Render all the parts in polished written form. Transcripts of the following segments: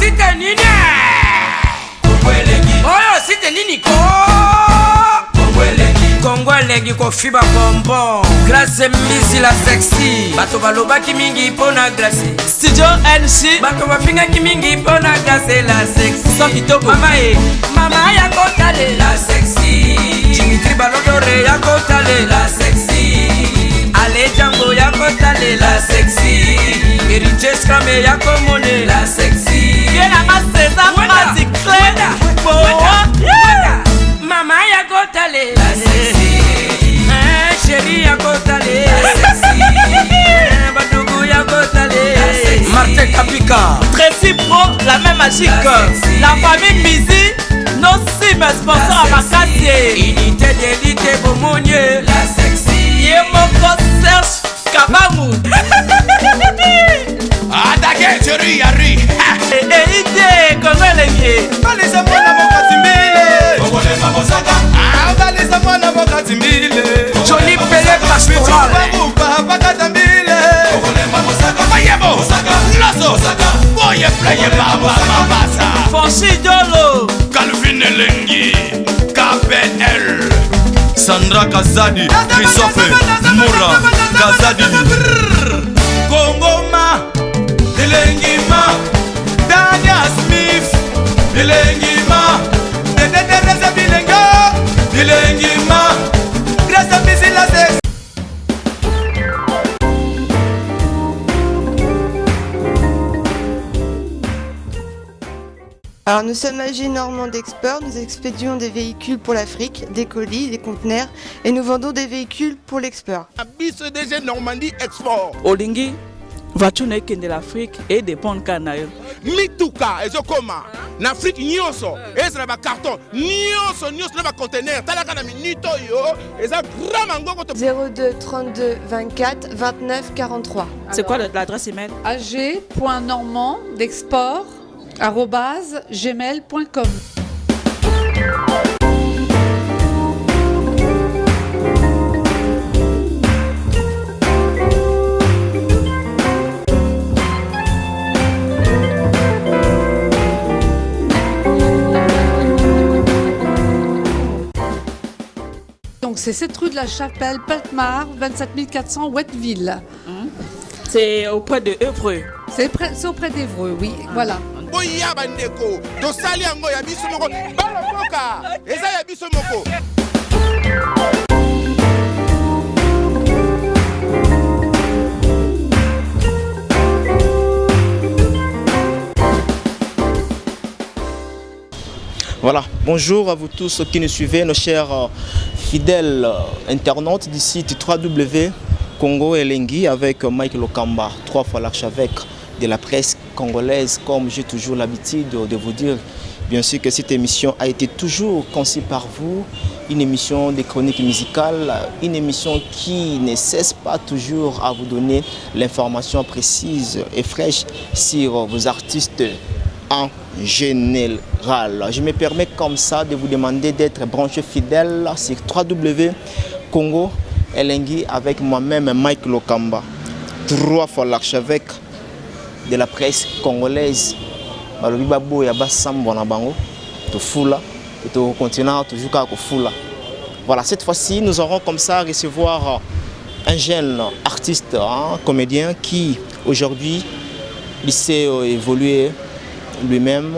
Site nini? Oyo site nini ko? Kongo elengi kofiba bonbon. Grace Mbisi la sexy. Bato balobaki mingi mpo na Grace. Studio NC. Bato bafingaki mingi mpo na Grace la sexy. Son kitoko. Mama e, mama ya kotalela sexy. Dimitri Balodore ya kotalela sexy. Ale Django ya kotalela sexy. Héritier Scrame ya komonela sexy. Ye na nga César Wenda, Mazi Clé. wenda, Boa. wenda, wenda. Mama ya kotalela sexy. Eh, chérie ya kotalela sexy. Eh, badugu ya kotalela sexy. Martin Kapika. Tracy Pro, la main magique. La famille Mizi, nos cibles sponsors à Makassi. Unité d'élite bomonie. La sexy. Ye moko Serge Kabangu. Attaquez, chérie, Harry. Eh, ide, Congo elengi. Balisa mwana mokati mbile. Ah, balisa mwana mokati mbile. Johnny Pelé Pastoral. Bitumba pakata mbile. Mayebo, Loso, Boye Pleye Baba Mabasa. Franchi Dolo. Calvin Elengi, KPL. Sandra Kazadi, Christophe Moura Kazadi. Kongoma, Elengima, Dania Smith, Elengima, Dede Teresa Bilenga, Elengima, Grâce Misila Sex. Alors nous sommes AG Normand d'Export, nous expédions des véhicules pour l'Afrique, des colis, des conteneurs et nous vendons des véhicules pour l'export. BCDG Normandie Export. Olingi, voiture na ekende l'Afrique et dépendre kaka na yo. Mituka ezokoma na Afrique nyonso, ezala bacarton nyonso nyonso na bacontener, talaka na minute oyo eza grand mangoko to 02 32 24 29 43. C'est quoi l'adresse email? ag.normandexport@gmail.com. Donc c'est 7 rue de la Chapelle, Peltemar, 27 400 Wetteville. C'est auprès de Évreux. C'est auprès d'Évreux, oui, voilà. Boya bandeko, tosali yango ya biso moko, bana mboka eza ya biso moko. Voilà, bonjour à vous tous qui nous suivez, nos chers fidèles internautes du site 3W Congo Elengi avec Mike Lokamba, 3 fois l'archevêque de la presse congolaise. Comme j'ai toujours l'habitude de vous dire, bien sûr que cette émission a été toujours conçue par vous, une émission des chroniques musicales, une émission qui ne cesse pas toujours à vous donner l'information précise et fraîche sur vos artistes en général. Je me permets comme ça de vous demander d'être branché fidèle sur 3W Congo Elengi avec moi-même Mike Lokamba, 3 fois l'archevêque de la presse congolaise. Balobi babo ya basambo na bango tofula et to continuer toujours kaka kofula. Voilà, cette fois-ci nous aurons comme ça à recevoir un jeune artiste, hein, comédien qui aujourd'hui il s'est évolué lui-même,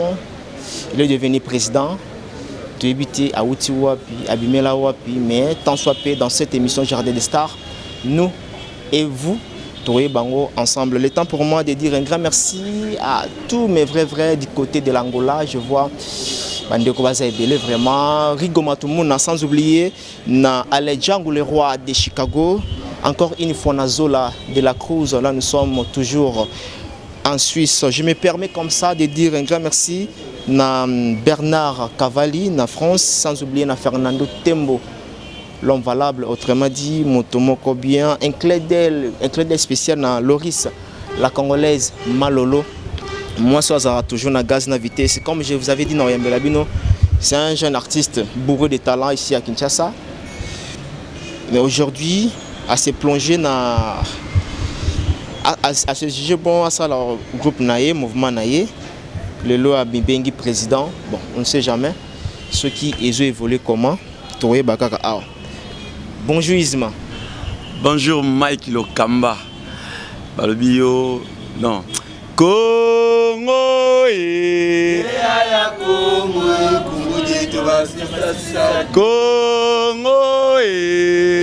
il est devenu président de Ebité à Wapi, à Bimela Wapi, mais tant soit peu dans cette émission Jardin des Stars, nous et vous, Touré Bango ensemble. Le temps pour moi de dire un grand merci à tous mes vrais vrais du côté de l'Angola. Je vois Bandeko Baza Ebele vraiment, Rigo Matumuna, sans oublier na Ale Django, le roi de Chicago. Encore une fois Nazola de la Cruz, là nous sommes toujours en Suisse. Je me permets comme ça de dire un grand merci na Bernard Cavalli, na France, sans oublier na Fernando Tembo, l'homme valable, autrement dit, Motomoko bien, un clin d'œil, un clin d'œil spécial na Loris, la Congolaise Malolo. Moi, ça sera toujours na gaz na vitesse. Comme je vous avais dit dans Yambelabino, c'est un jeune artiste bourré de talent ici à Kinshasa. Mais aujourd'hui, à se plonger dans, à, à, à se juger bon à ça, leur groupe naé, mouvement naé. Lelo amibengi président, bon, on ne sait jamais ce qui ezo évoluer comment, toyeba kaka awa. Bonjour Isma. Bonjour Mike Lokamba. Balobi yo non. Congo e. Congo e.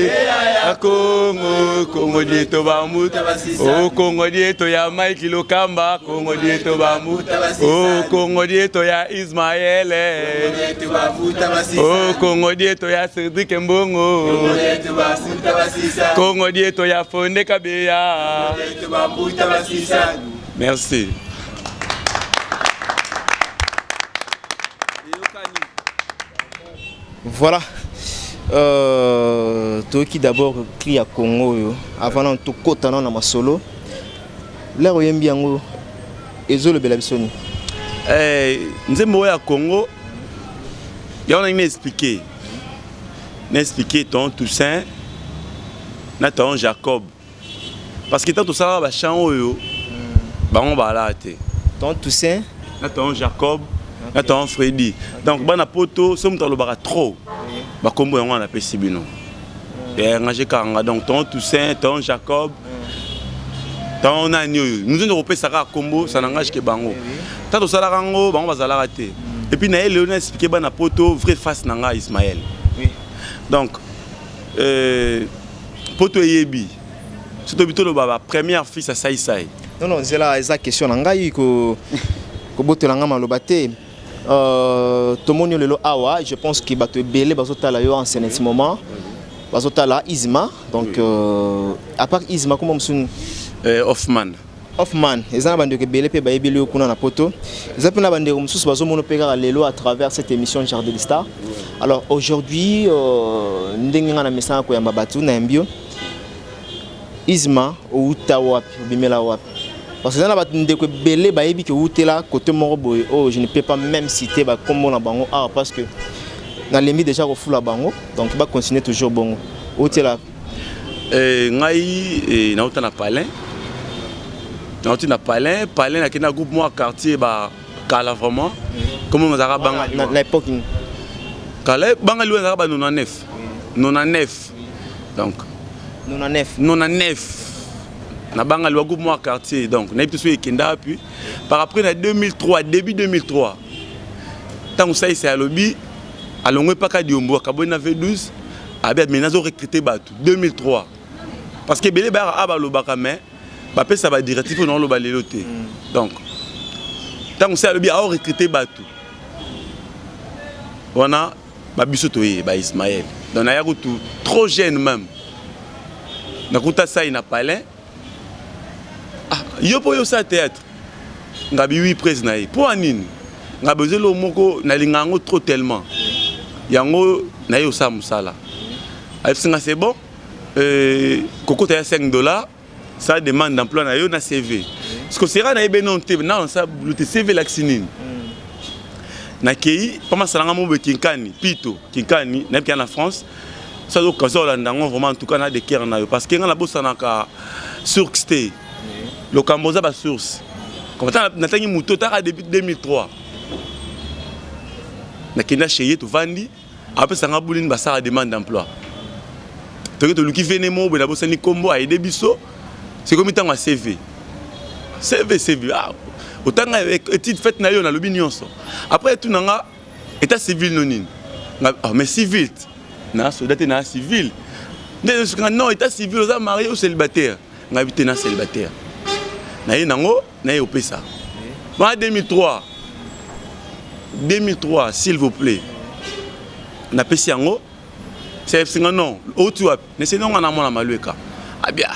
Congo Congo dieto bamuta. Oh Congo dieto ya Mike Lokamba, Congo dieto bamuta. Oh Congo dieto ya Ismaël. Oh Congo dieto ya Cédric Mbongo. Congo dieto ya Fonde Kabeya. Merci. Voilà. Toyoki d'abord cri ya Congo oyo avant nanu tokota nanu na masolo. Lere oyembi yango ezolobela biso nini? Eh, nzembo oyo ya Congo yango nangi na expliquer. Na expliquer ton Toussaint na ton Jacob. Parce que tant tosalaka ba chant oyo bango balaa te. Ton Toussaint na ton Jacob na ton Freddy. Donc bana poto so moto alobaka trop bakombo yango wana napesi bino. Arrangé kanga donc ton Toussaint, ton Jacob, ton nani oyo nous nde kopesaka kombo ça n'engage que bango. Tant tosalaka yango bango bazalaka te. Et puis na ye lelo na expliquer bana poto vraie face na nga Ismaël. Donc poto eyebi soki tobi toloba ba première fils ya Saï-Saï. Non non, nzela eza question na ngai ko kobotela nga maloba te. Tomoni yo lelo awa, je pense que bato ebele bazotala yo en ce moment. Bazotala Isma, donc à part Isma comment mosusu? Hoffman. Hoffman, eza na bandeko ebele mpe bayebeli yo kuna na poto. Eza mpe na bandeko mosusu bazomona mpe kaka lelo à travers cette émission Jardin de Star. Alors aujourd'hui, ndenge nga na mesana koyamba bato nayambi yo. Isma, outa wapi, obimela wapi? Parce que eza na bato ndeko ebele bayebi ke outela côté moko boye oyo je ne peux pas même citer bakombo na bango awa parce que nalembi déjà kofula bango, donc ba continuer toujours bongo. Outela Ngai nauta na Palin. Nauti na Palin, Palin nakende na groupe moko quartier ba kala vraiment. Comment nazalaka banga na époque nini? Kala banga liwa nazalaka ba 99. 99. Donc 99. 99. Na banga liwa groupe moko quartier donc nayebi te soki ekenda puis par après na 2003, début 2003. Tango Saïsa alobi alongwe paka diombo akaboni na V12 abi amena azo recruter bato 2003 parce que ebele bayaka a balobaka mais bapesa ba directive oyo naoloba lelo te. Donc ntango sai alobi ao recruter bato wana babiso toye ba Ismaël, donc naya kutu trop jeune même nakuta sai na palin. Ah, yo mpo yo osala théâtre ngabi wi prise na ye mpo ya nini ngabi ozeli oyo moko nalinga yango trop tellement yango naye osala mosala ayebisi nga c'est bon, kokota ya 5 $, ça demande d'emploi na yo na CV parce que sera nayebi non te na nasala bulu te. CV elakisi nini? Nakei mpa masalanga mo boye Kinkani pito Kinkani nayebi na France so azokaza olanda yango vraiment en tout cas na de cœur na yo parce que nga nabosanaka source te. Lokambo oza basource natangi moto otaka depuis 2003 nakenda chez ye tovandi apesanga bulini basala demande d'emploi toke toluki vene moko boye nabosani nkombo aide biso. Sekomi ntango ya CV CV CV, ah, otanga étude faite na yo nalobi nyonso. Après etuna nga état civil no nini? Ah, mais civil na soda te na civil nde soki non état civil oza marié ou célibataire? Ngai te na célibataire naye nango naye opesa wana 2003 2003 s'il vous plaît. Napesi yango nga non outi wapi nese nonga na mwana malweka abia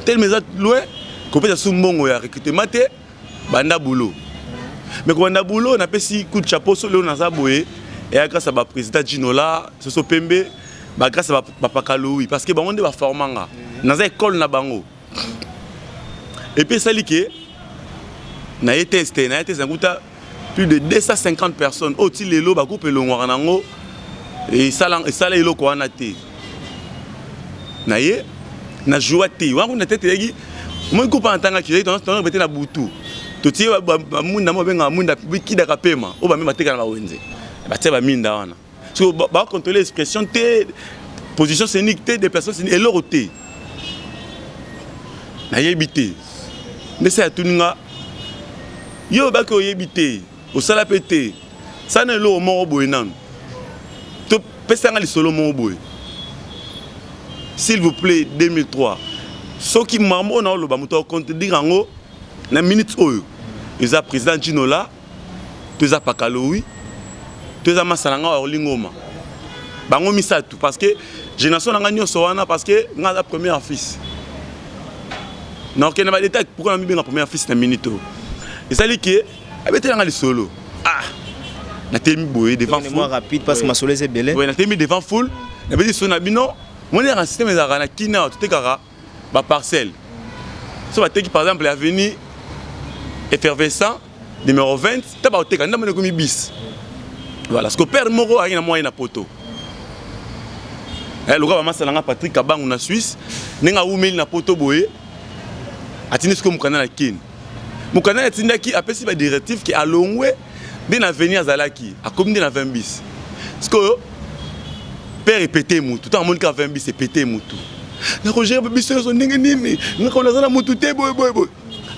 telema eza loin kopesa su mbongo ya recrutement te banda boulot mais kobanda boulot napesi coup de chapeau so lelo naza boye eya grâce à baprésident Ginola Soso Pembe ba grâce à bapaka Louis parce que bango nde baforma nga naza école na bango. Et puis esali ke naye test naye test nakuta plus de 250 personnes oyo ti lelo bagroupe elongwaka nango esala eloko wana te na ye na joua te wana kuna tete eyaki omoi groupe wana ntangaki ezalaki te na butu. Totie bamwinda mo babengaka mwinda bikidaka pema oyo bame bateka na bawenze, batie baminda wana. So bacontrôle expression te, position scénique te, déplacement scénique, eloko te, nayebi te. Nde se atuni nga: yo obaki oyebi te, osala mpe te, sana eloko moko boye nanu, topesanga lisolo moko boye, s'il vous plaît. 2003, soki mambo oyo naoloba, moto akontredire yango na minute oyo, eza président Jinola to eza Pakalowi to eza masala nga Orlingoma, bango misato, parce que génération na nga nyonso wana, parce que nga aza premier fils. Nakokende badétail pourquoi na mibenga premier fils na minute oyo. Ezali ke abetelanga lisolo, ah, natelemi boye devant foule rapide parce que masolo eza ebele. Ouais, natelemi devant foule, nabeti lisolo na bino. Moni yaka système ezalaka na kina, totekaka baparcelle. So bateki, par exemple, avenue Effervescent numéro 20, ta baoteka ndambo ekomi bis. Voilà, parce que père moko ayaki na mwa ye na poto, lokola bamasala nga Patrik Kabangu na Suisse, ndenge awumeli na poto boye, atindi sikoyo mokanda na Kini. Mokanda atindaki, apesi badirective ke alongwe nde na avenue azalaki, akomi nde na 20 bis. Sikoyo père epete mutu, ntango amoni kaka 20 bis, epete mutu: nakogérer biso nyonso ndenge nini? Ngaka naza na mutu te, boye boye boye.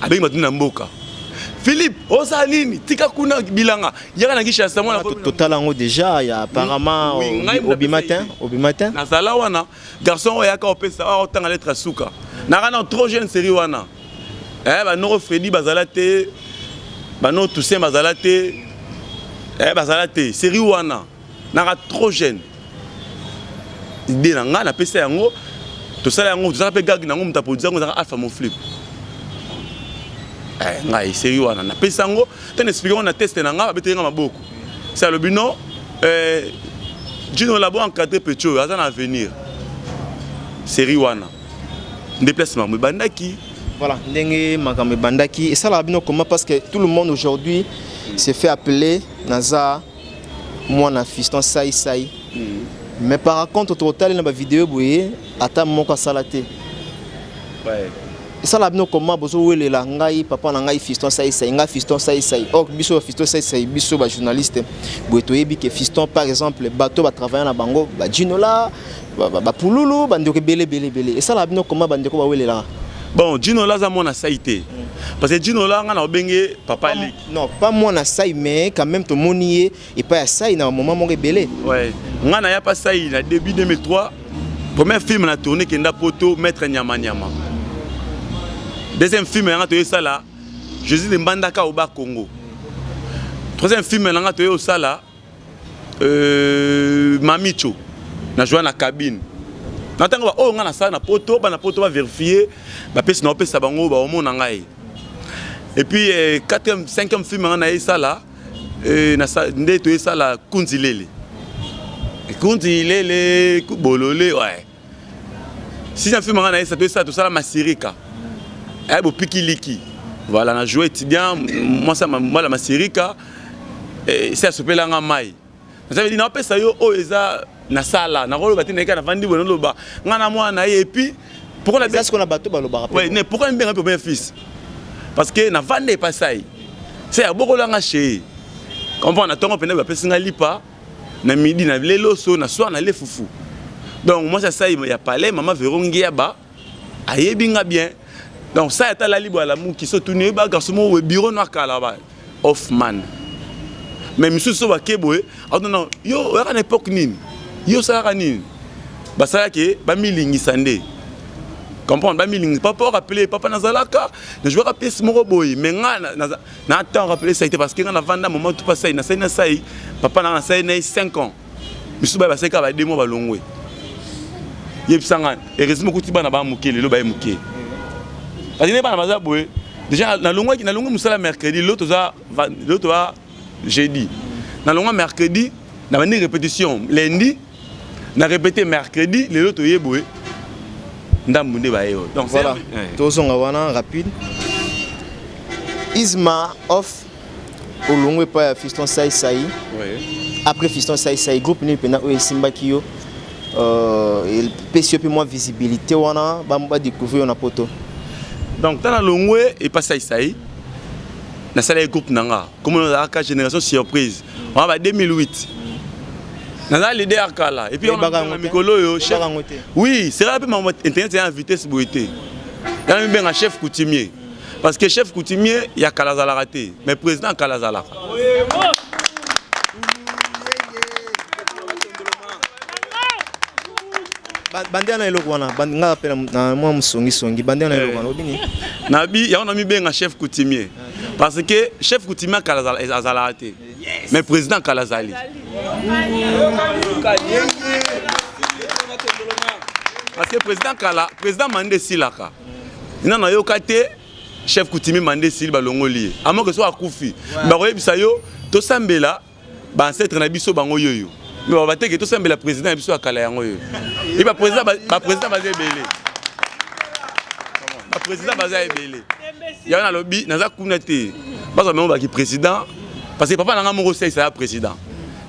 Abengi bato na mboka: Philippe, osala nini? Tika kuna bilanga, yaka na Kinshasa. Mwana totala yango déjà ya apparemment obima te, obima te. Nazala wana, garçon oyo ayaka opesa awa, otanga lettre suka, naka na trop jeune. Série wana, banoko Fredi bazala te, banoko Toussaint bazala te, bazala te. Série wana naka trop jeune. Idée na ngai, napesa yango, tosala yango, tozala mpe gag nango. Moto aproduire yango ezalaka Alpha Moflip. Ngai série wana napesi yango te, na expliquer yango na teste na ngai, babeteli nga maboko. Se alobi: non, Jino labo encadré petit oyo aza na avenir. Série wana nde place makambo ebandaki. Voilà ndenge makambo ebandaki. Esalaka bino comment? Parce que tout le monde aujourd'hui se fait appeler naza mwana fiston Sai Sai, mais par contre totali na bavideo boye, ata moko asala te. Esala bino comment? Bozowelela ngai papa na ngai fiston Saisai, ngai fiston Saisai. Or biso fiston Saisai, biso bajournaliste boye toyebi ke fiston, par exemple, bato batravaille na bango, bajinola, bapululu, bandeko ebele ebele ebele. Esala bino comment bandeko bawelelaka? Bon, Jinola aza mwana Sai te, parce que Jinola, nga na obenge papa leki. Non, pas mwana Sai, mais quand même tomoni ye epai ya Sai na moment moko ebele. Ouais, nga na ya pa Sai na début 2003. Premier film na tourné, kenda poto, Maître Nyama Nyama. Deuxième film yanga toyesala, Jésus de Mbandaka oba Congo. Troisième film nanga toye osala, Mamicho, na joua na cabine. Na ntango baoyo ngai nasala na poto, bana poto bavérifie, bapesi na opesa bango, baomona ngai. Et puis quatrième, cinquième film ngai nayesala nde toyesala Kunzi Lele, Kunzi Lele Bolole, ouais. Sixième film ngai nayesa, toyesala, tosala Masirika, bopiki liki. Voilà, na joué étudiant, mwasi mwana Masirika se asopelanga mai. Ça veut dire naopesa yo oyo eza nasala, nakoloba te, nayeka navandi boye, naloba ngai na mwana na ye. Et puis pourquoi na sikoyo na bato balobaka? Ouais, ne pourquoi mbenga premier fils? Parce que navanda epa Sai, se abokolanga chez comprendre. Na ntongo mpena bapesi ngai lipa, na midi na leloso, na soir na le fufu. Donc mwasi asai ya palais, mama Vero Ngiaba, ayebi nga bien. Donc Sai ata alali boye, alamuki, so tuni oyeba garçon moko boye, bureau no akala ba Hoffman. Mais misusu so bake boye, atona yo oyaka na époque nini, yo osalaka nini, basalaki bamilingisa nde comprendre, bamilingisa. Papa orappeler papa, nazalaka najouaka pièce moko boye, mais nga na temps rappeler Sai te, parce que nga navanda moment tout pas Sai, nasali na Sai papa nanga, nasali na ye 5 ans. Misusu baye basali kaka ba 2 mois, balongwe. Yebisanga, heureusement kuti bana baa moke, lelo baye moke, parce que nde bana baza boye déjà. Nalongwaki, nalongwe mosala mercredi, lelo toza, lelo toza jeudi. Nalongwa mercredi, na bandi répétition lundi, na répété mercredi, lelo toye boye, ndambu nde baye oyo. Donc voilà, tozonga wana rapide. Isma Off, olongwe epai ya fiston Sai Sai. Après fiston Sai Sai, groupe nini mpena oyo esimbaki yo, epesi yo mpe mwa visibilité wana, badécouvrir yo na poto? Donc ntango nalongwe epa Sai Sai, Nasalaki groupe na nga, komona nazalaka Génération Surprise wana ba 2008, naza leader kala. Et puis mikolo oyo, oui, sera mpe mama internet ya vitesse boye te. Yana mibenga chef coutumier, parce que chef coutumier ya kala azalaka te, mais président kala azalaka. Bande na eloko wana nga mpe na mwa mosongisongi, bande na eloko wana obini. Nabi yango, na mibenga chef coutumier parce que chef coutumier kala azalaka te, mais président kala azali. Parce que président kala, président mande esilaka ina, nayoka te chef coutumier mande esili, balongoli ye amoke so akufi. Bakoyebisa yo tosambela baancêtre na biso bango yoyo, mais baba teke tosambela président na biso ya kala yango oyo. E baprésident baza ebele, baprésident baza ebele. Yango nalobi, naza kuna te, bazwa bango baki président, parce que papa na nga moko salisa ya président.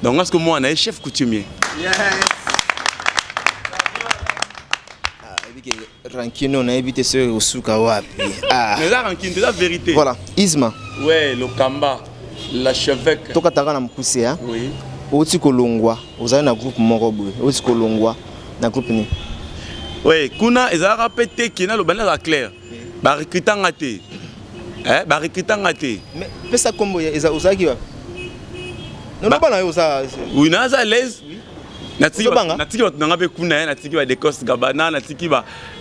Donc nga siko mwana ye chef coutumier. Rancune oyo nayebi te soki osuka wapi. Mais eza rancune te, eza vérité. Voilà, Isma. Ouais, Lokamba l'archevêque. Tokataka na mokuse ya. Oui. Outi kolongwa, ozali na groupe moko boye, outi kolongwa na groupe nini? Oui, kuna ezalaka mpe te ke naloba, nazala clair, barecrutanga te, barecrutanga te. Mais pesa nkombo, ozalaki wapi? Noloba na yo oza. Oui, naza à l'aise. Natiki bato nanga mpe kuna, natiki badecos Gabana, natiki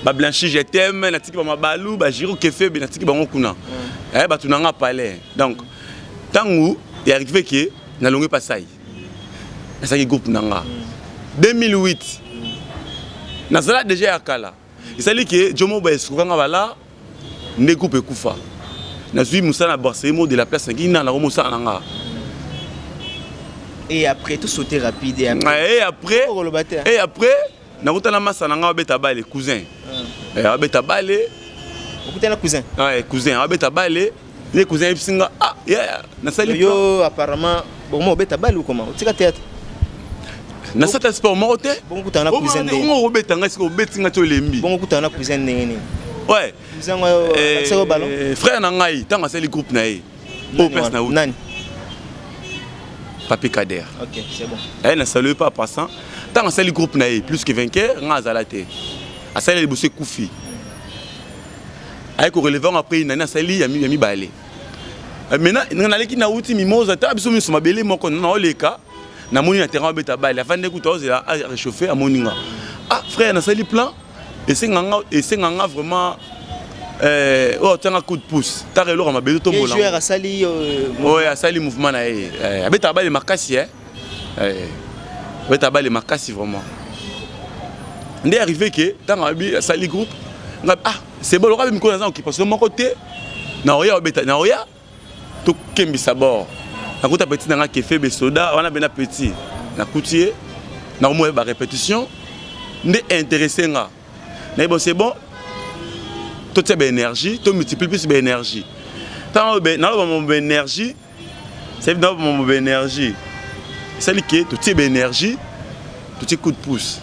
bablanchi jetem, natiki bamabalu, bagiro kefebe, natiki bango kuna, bato nanga palais. Donc ntango arrivé ke nalongwe pasai, nasalaki groupe na nga 2008, nazala déjà ya kala. Esali ke jomo baesukanga bala nde groupe ekufa. Nazwi mosala na brasserie mo de la place, naki nana ko mosala na nga. Et après, tout sauter rapide, et après? Et après, et après nakutana masa na nga abeta bale, cousin abeta bale. Okutana cousin? Ouais, cousin abeta bale nde cousin ayebisi nga: "Ah yeah, nasali." Yo apparemment bongo obeta bale ou comment otika théâtre? Nasata sport moko te. Bongo kutana na cousin ndenge? Bongo obeta ngai, sika obeti ngai ti olembi. Bongo kutana na cousin ndenge nini? Ouais. Cousin ngo ballon. Frère na ngai, ntango asali groupe na ye oyo place na nani? Papi Kader. Ok, c'est bon. Aye na salue pas passant. Ntango asali groupe na ye Plus que Vainqueur, nga azala te. Asali liboso, ekufi, aye korelever yango. Après nani asali ya mibale. Maintenant naleki, nauti Mimosa, ta biso miso mabele moko, naoleka, namoni na terrain abeta bale, afandi kuta, ozela aréchauffe. Amoni nga: "Ah frère, nasali plan, esenganga vraiment oyo otianga coup de pouce, taka eloko ya mabele tombola." Asali? Oyo asali mouvement na ye, abetaka bale makasi, abetaka bale makasi vraiment. Nde arrivé ke ntango abi asali groupe nga: "Ah, c'est bon." Lokola mikolo naza occupation moko te, naoya obeta, naoya tokembisa bord. Nakuta petit na nga kefe besoda wana bena petit, nakuti ye, nakomoya barépétition nde intéressé nga. Naye: "Bon, c'est bon, totia baénergie, tomultiplie plus baénergie." Ntango naloba mo baénergie, c'est naloba mo baénergie, esali ke totie baénergie, totie coup de pouce,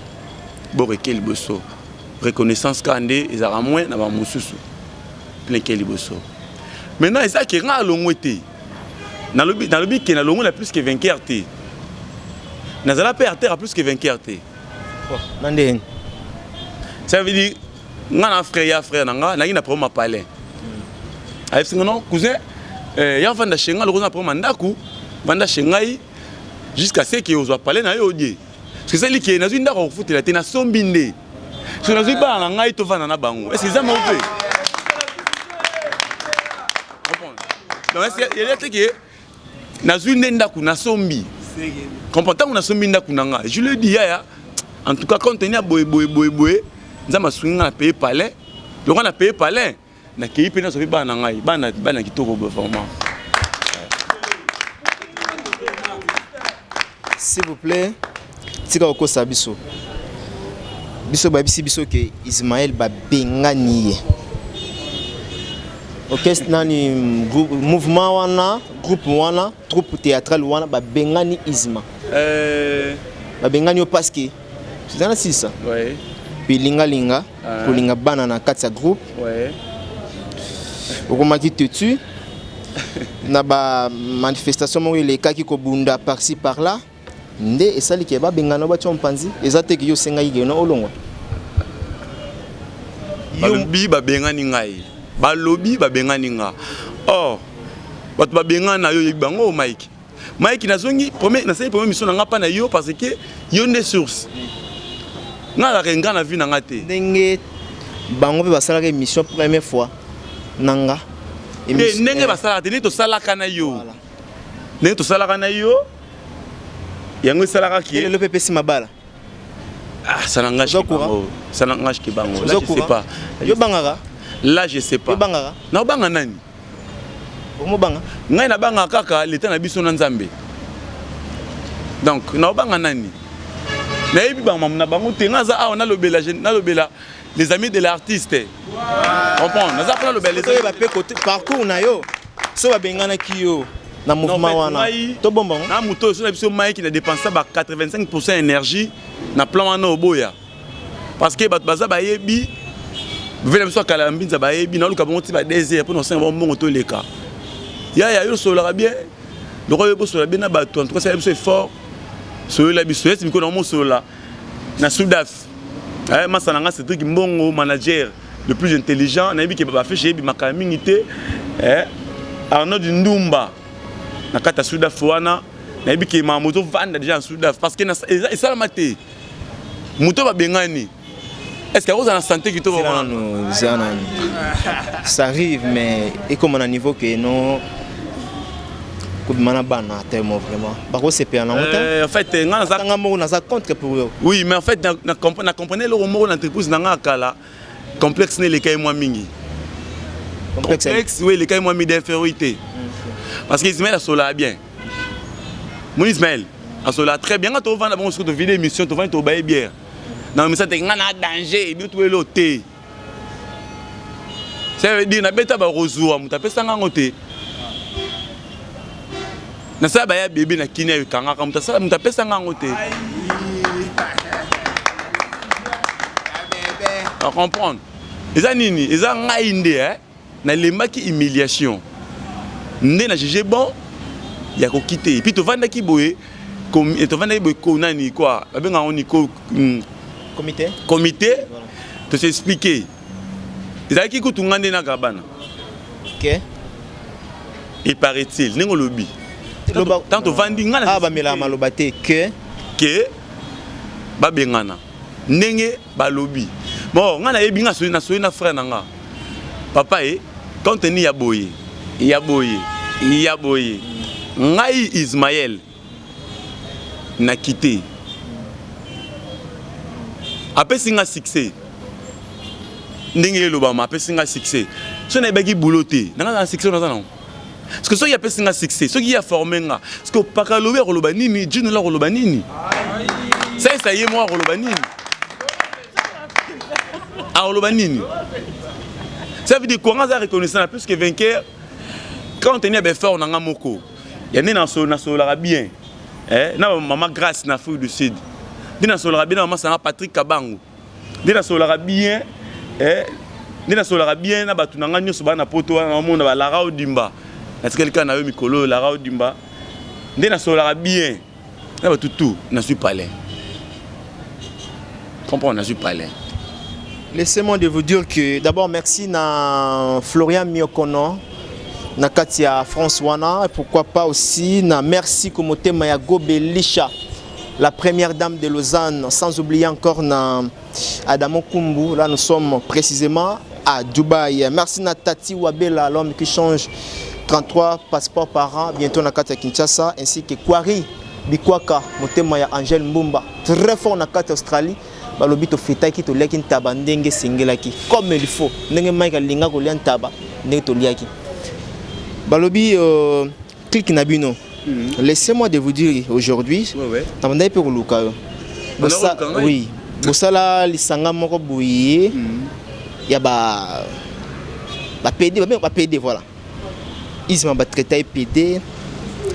boreke liboso. Reconnaissance kaka nde ezalaka moins na bamosusu, plein ke liboso. Maintenant eza ke nga alongwe te. Nalobi ke nalongwe na Plus que Vainqueur te, nazala mpe acteur ya Plus que Vainqueur te. Na ndenge? Ça veut dire nga na frère ya frère na nga, nayaki na problème ya palais. Ayebisi nga: "Non cousin, ya vanda chez nga, lokoza na problème ya ndako, vanda chez ngai jusqu'à ce ke ozwa palais na yo odie." Parce que ezali ke nazwi ndako akofutela te, nasombi nde soki nazwi bana na ngai, tovanda na bango. Est ce que eza moko mpe? Donc est ce te ke nazwi nde ndako, nasombi, comprend? Ntango nasombi ndako na nga, je le dis: "Yaya, en tout cas, compte tenu ya boye boye boye boye, Nzambe asungi nga na paye palais. Lokola na paye palais, nakei mpe nazwa mpe bana na ngai, bana, bana kitoko boye vraiment." S'il vous plaît, tika kokosa biso. Biso bayebisi biso ke Ismael babengani ye orchestre nani, groupe, mouvement wana, groupe wana, troupe théâtrale wana, babengani Isma. Babengani yo parce que eza na sisa bilingalinga. Ah. Kolinga bana na kati ya groupe. Okomaki têtu. Na ba manifestation moko elekaki kobunda par-ci par-là nde esali ke babengana batia mopanzi. Eza te ke yo osengaki ke no olongwa. Balobi babengani ngai, balobi babengani nga. Or bato babengana na yo, oyebi bango, Mike. Mike, nazongi premier, nasali première mission na nga mpa na yo, parce que yo nde source. Nga azalaka nga na vie na nga te. Ndenge bango mpe basalaka émission première fois na nga. Te, ndenge basalaka te, ndenge tosalaka na yo, ndenge tosalaka na yo, yango esalaka ke lelo mpe epesi mabala. Ah, ça n'engage que bango. Ça n'engage que bango. Là, je sais pas. Yo bangaka? Là, je sais pas. Yo bangaka? Na banga nani? Omo banga? Ngai na banga kaka l'état na biso na Nzambe. Donc, na banga nani? Nayebi bango na bango te. Nga za awa nalobela, nalobela les amis de l'artiste. Comprends? Naza mpona lobela les amis. Mpe côté parcours na yo, so babenganaki yo na mouvement wana, tobomba ngo. Na moto oyo so na biso Mike, na dépensa ba 85% énergie na plan wana oboya, parce que bato baza bayebi ve na biso akala ya mbinza, bayebi naoluka bango ti ba 2 heures mpona kosenga bango mbongo. Toleka yaya, yo osololaka bien lokola yo bosolola bien na bato. En tout cas, sala biso effort, solola biso esi mikolo nango mosolola na Sudaf. Masa na nga Cédrik Mbongo, manager le plus intelligent, nayebi ke bafiche eyebimaka mingi te. Arnaud Ndumba na kati ya Sudaf wana, nayebi ke makambo ozovanda déjà na Sudaf, parce que esalama te moto babengani. Est ce que akozala na santé kitoko? Ça arrive, mais ekoma na niveau ke non, kobima na bana tellement vraiment bakosepela nango te. En fait, nga naza nga moko naza contre pour yo. Oui, mais en fait, na comprendre eloko moko na entreprise na nga ya kala, complexe na eleka ye mwa mingi. Complexe, oui, eleka ye mwa mingi d'infériorité, parce que Ismaël asolaka bien. Mon Ismaël asolaka très bien. Nga tovanda bongo, soki tovide émission, tovandi, tobaye bière na misa te, nga na danger bino toyelo te. Ça veut dire nabeta bakozwa moto apesanga yango te. Nasala baya bebe na kini ekangaka moto asala, moto apesanga yango te. Comprendre eza nini? Eza ngai nde nalembaki humiliation, nde na juge bon ya kokite. Et puis tovandaki boye, tovandaki boye, konani quoi, babengaka ngo niko Comité. Comité, tos'expliquer. Ezalaki kutu nga nde naka bana. Et paraît-il, ndenge olobi, tant tovandi nga na bamelaka maloba te ke ke babengana ndenge balobi. Bon, nga nayebi, nga nasoyi na frère na nga, papa e compte tenu ya boye, ya boye, ya boye, ngai Ismaël nakite. Apesi nga succès ndenge elobama, apesi nga succès. So nayebaki boulot te, nanga na succès naza nango, parce que soki apesi nga succès, soki ye aforme nga, parce que paka alobi, akoloba nini? Jinola akoloba nini? Salisa ye moko akoloba nini? Akoloba nini? Ça veut dire quoi? Nga aza reconnaissant na plus que vainqueur, quand teni ya baeffort na nga moko ya nde nasololaka bien na mama Grâce na Afrique du Sud, nde nasololaka bien na mama sanga Patrick Kabangu, nde nasololaka bien, nde nasololaka bien na bato na nga nyonso baa na Poto wana. Naomona balara Odimba, natikali kaka na yo mikolo oyo, Lara Odimba, nde nasololaka bien na bato tout. Nazwi palais, comprendre, nazwi palais. Laissez-moi de vous dire que d'abord merci na Florian Miokono na kati ya France wana, et pourquoi pas aussi na merci Komotema ya Gobelisha, la première dame de Lausanne, sans oublier encore na Adamo Kumbu. Là, nous sommes précisément à Dubaï. Merci na Tati Wabela, l'homme qui change 33 passeports par an, bientôt na kati ya Kinshasa, ainsi que Kwari Bikwaka Motema ya Angèle Mbumba, très fort na kati Australie. Balobi tofetaki, toliaki ntaba ndenge esengelaki, comme il faut, ndenge Mike alinga kolia ntaba, ndenge toliaki. Balobi clique na bino. Laissez-moi de vous dire aujourd'hui, nabandaki mpe koluka yo. Oui, bosala lisanga moko boye ya ba bapd, bapd, voilà. Isma batraita ye pd,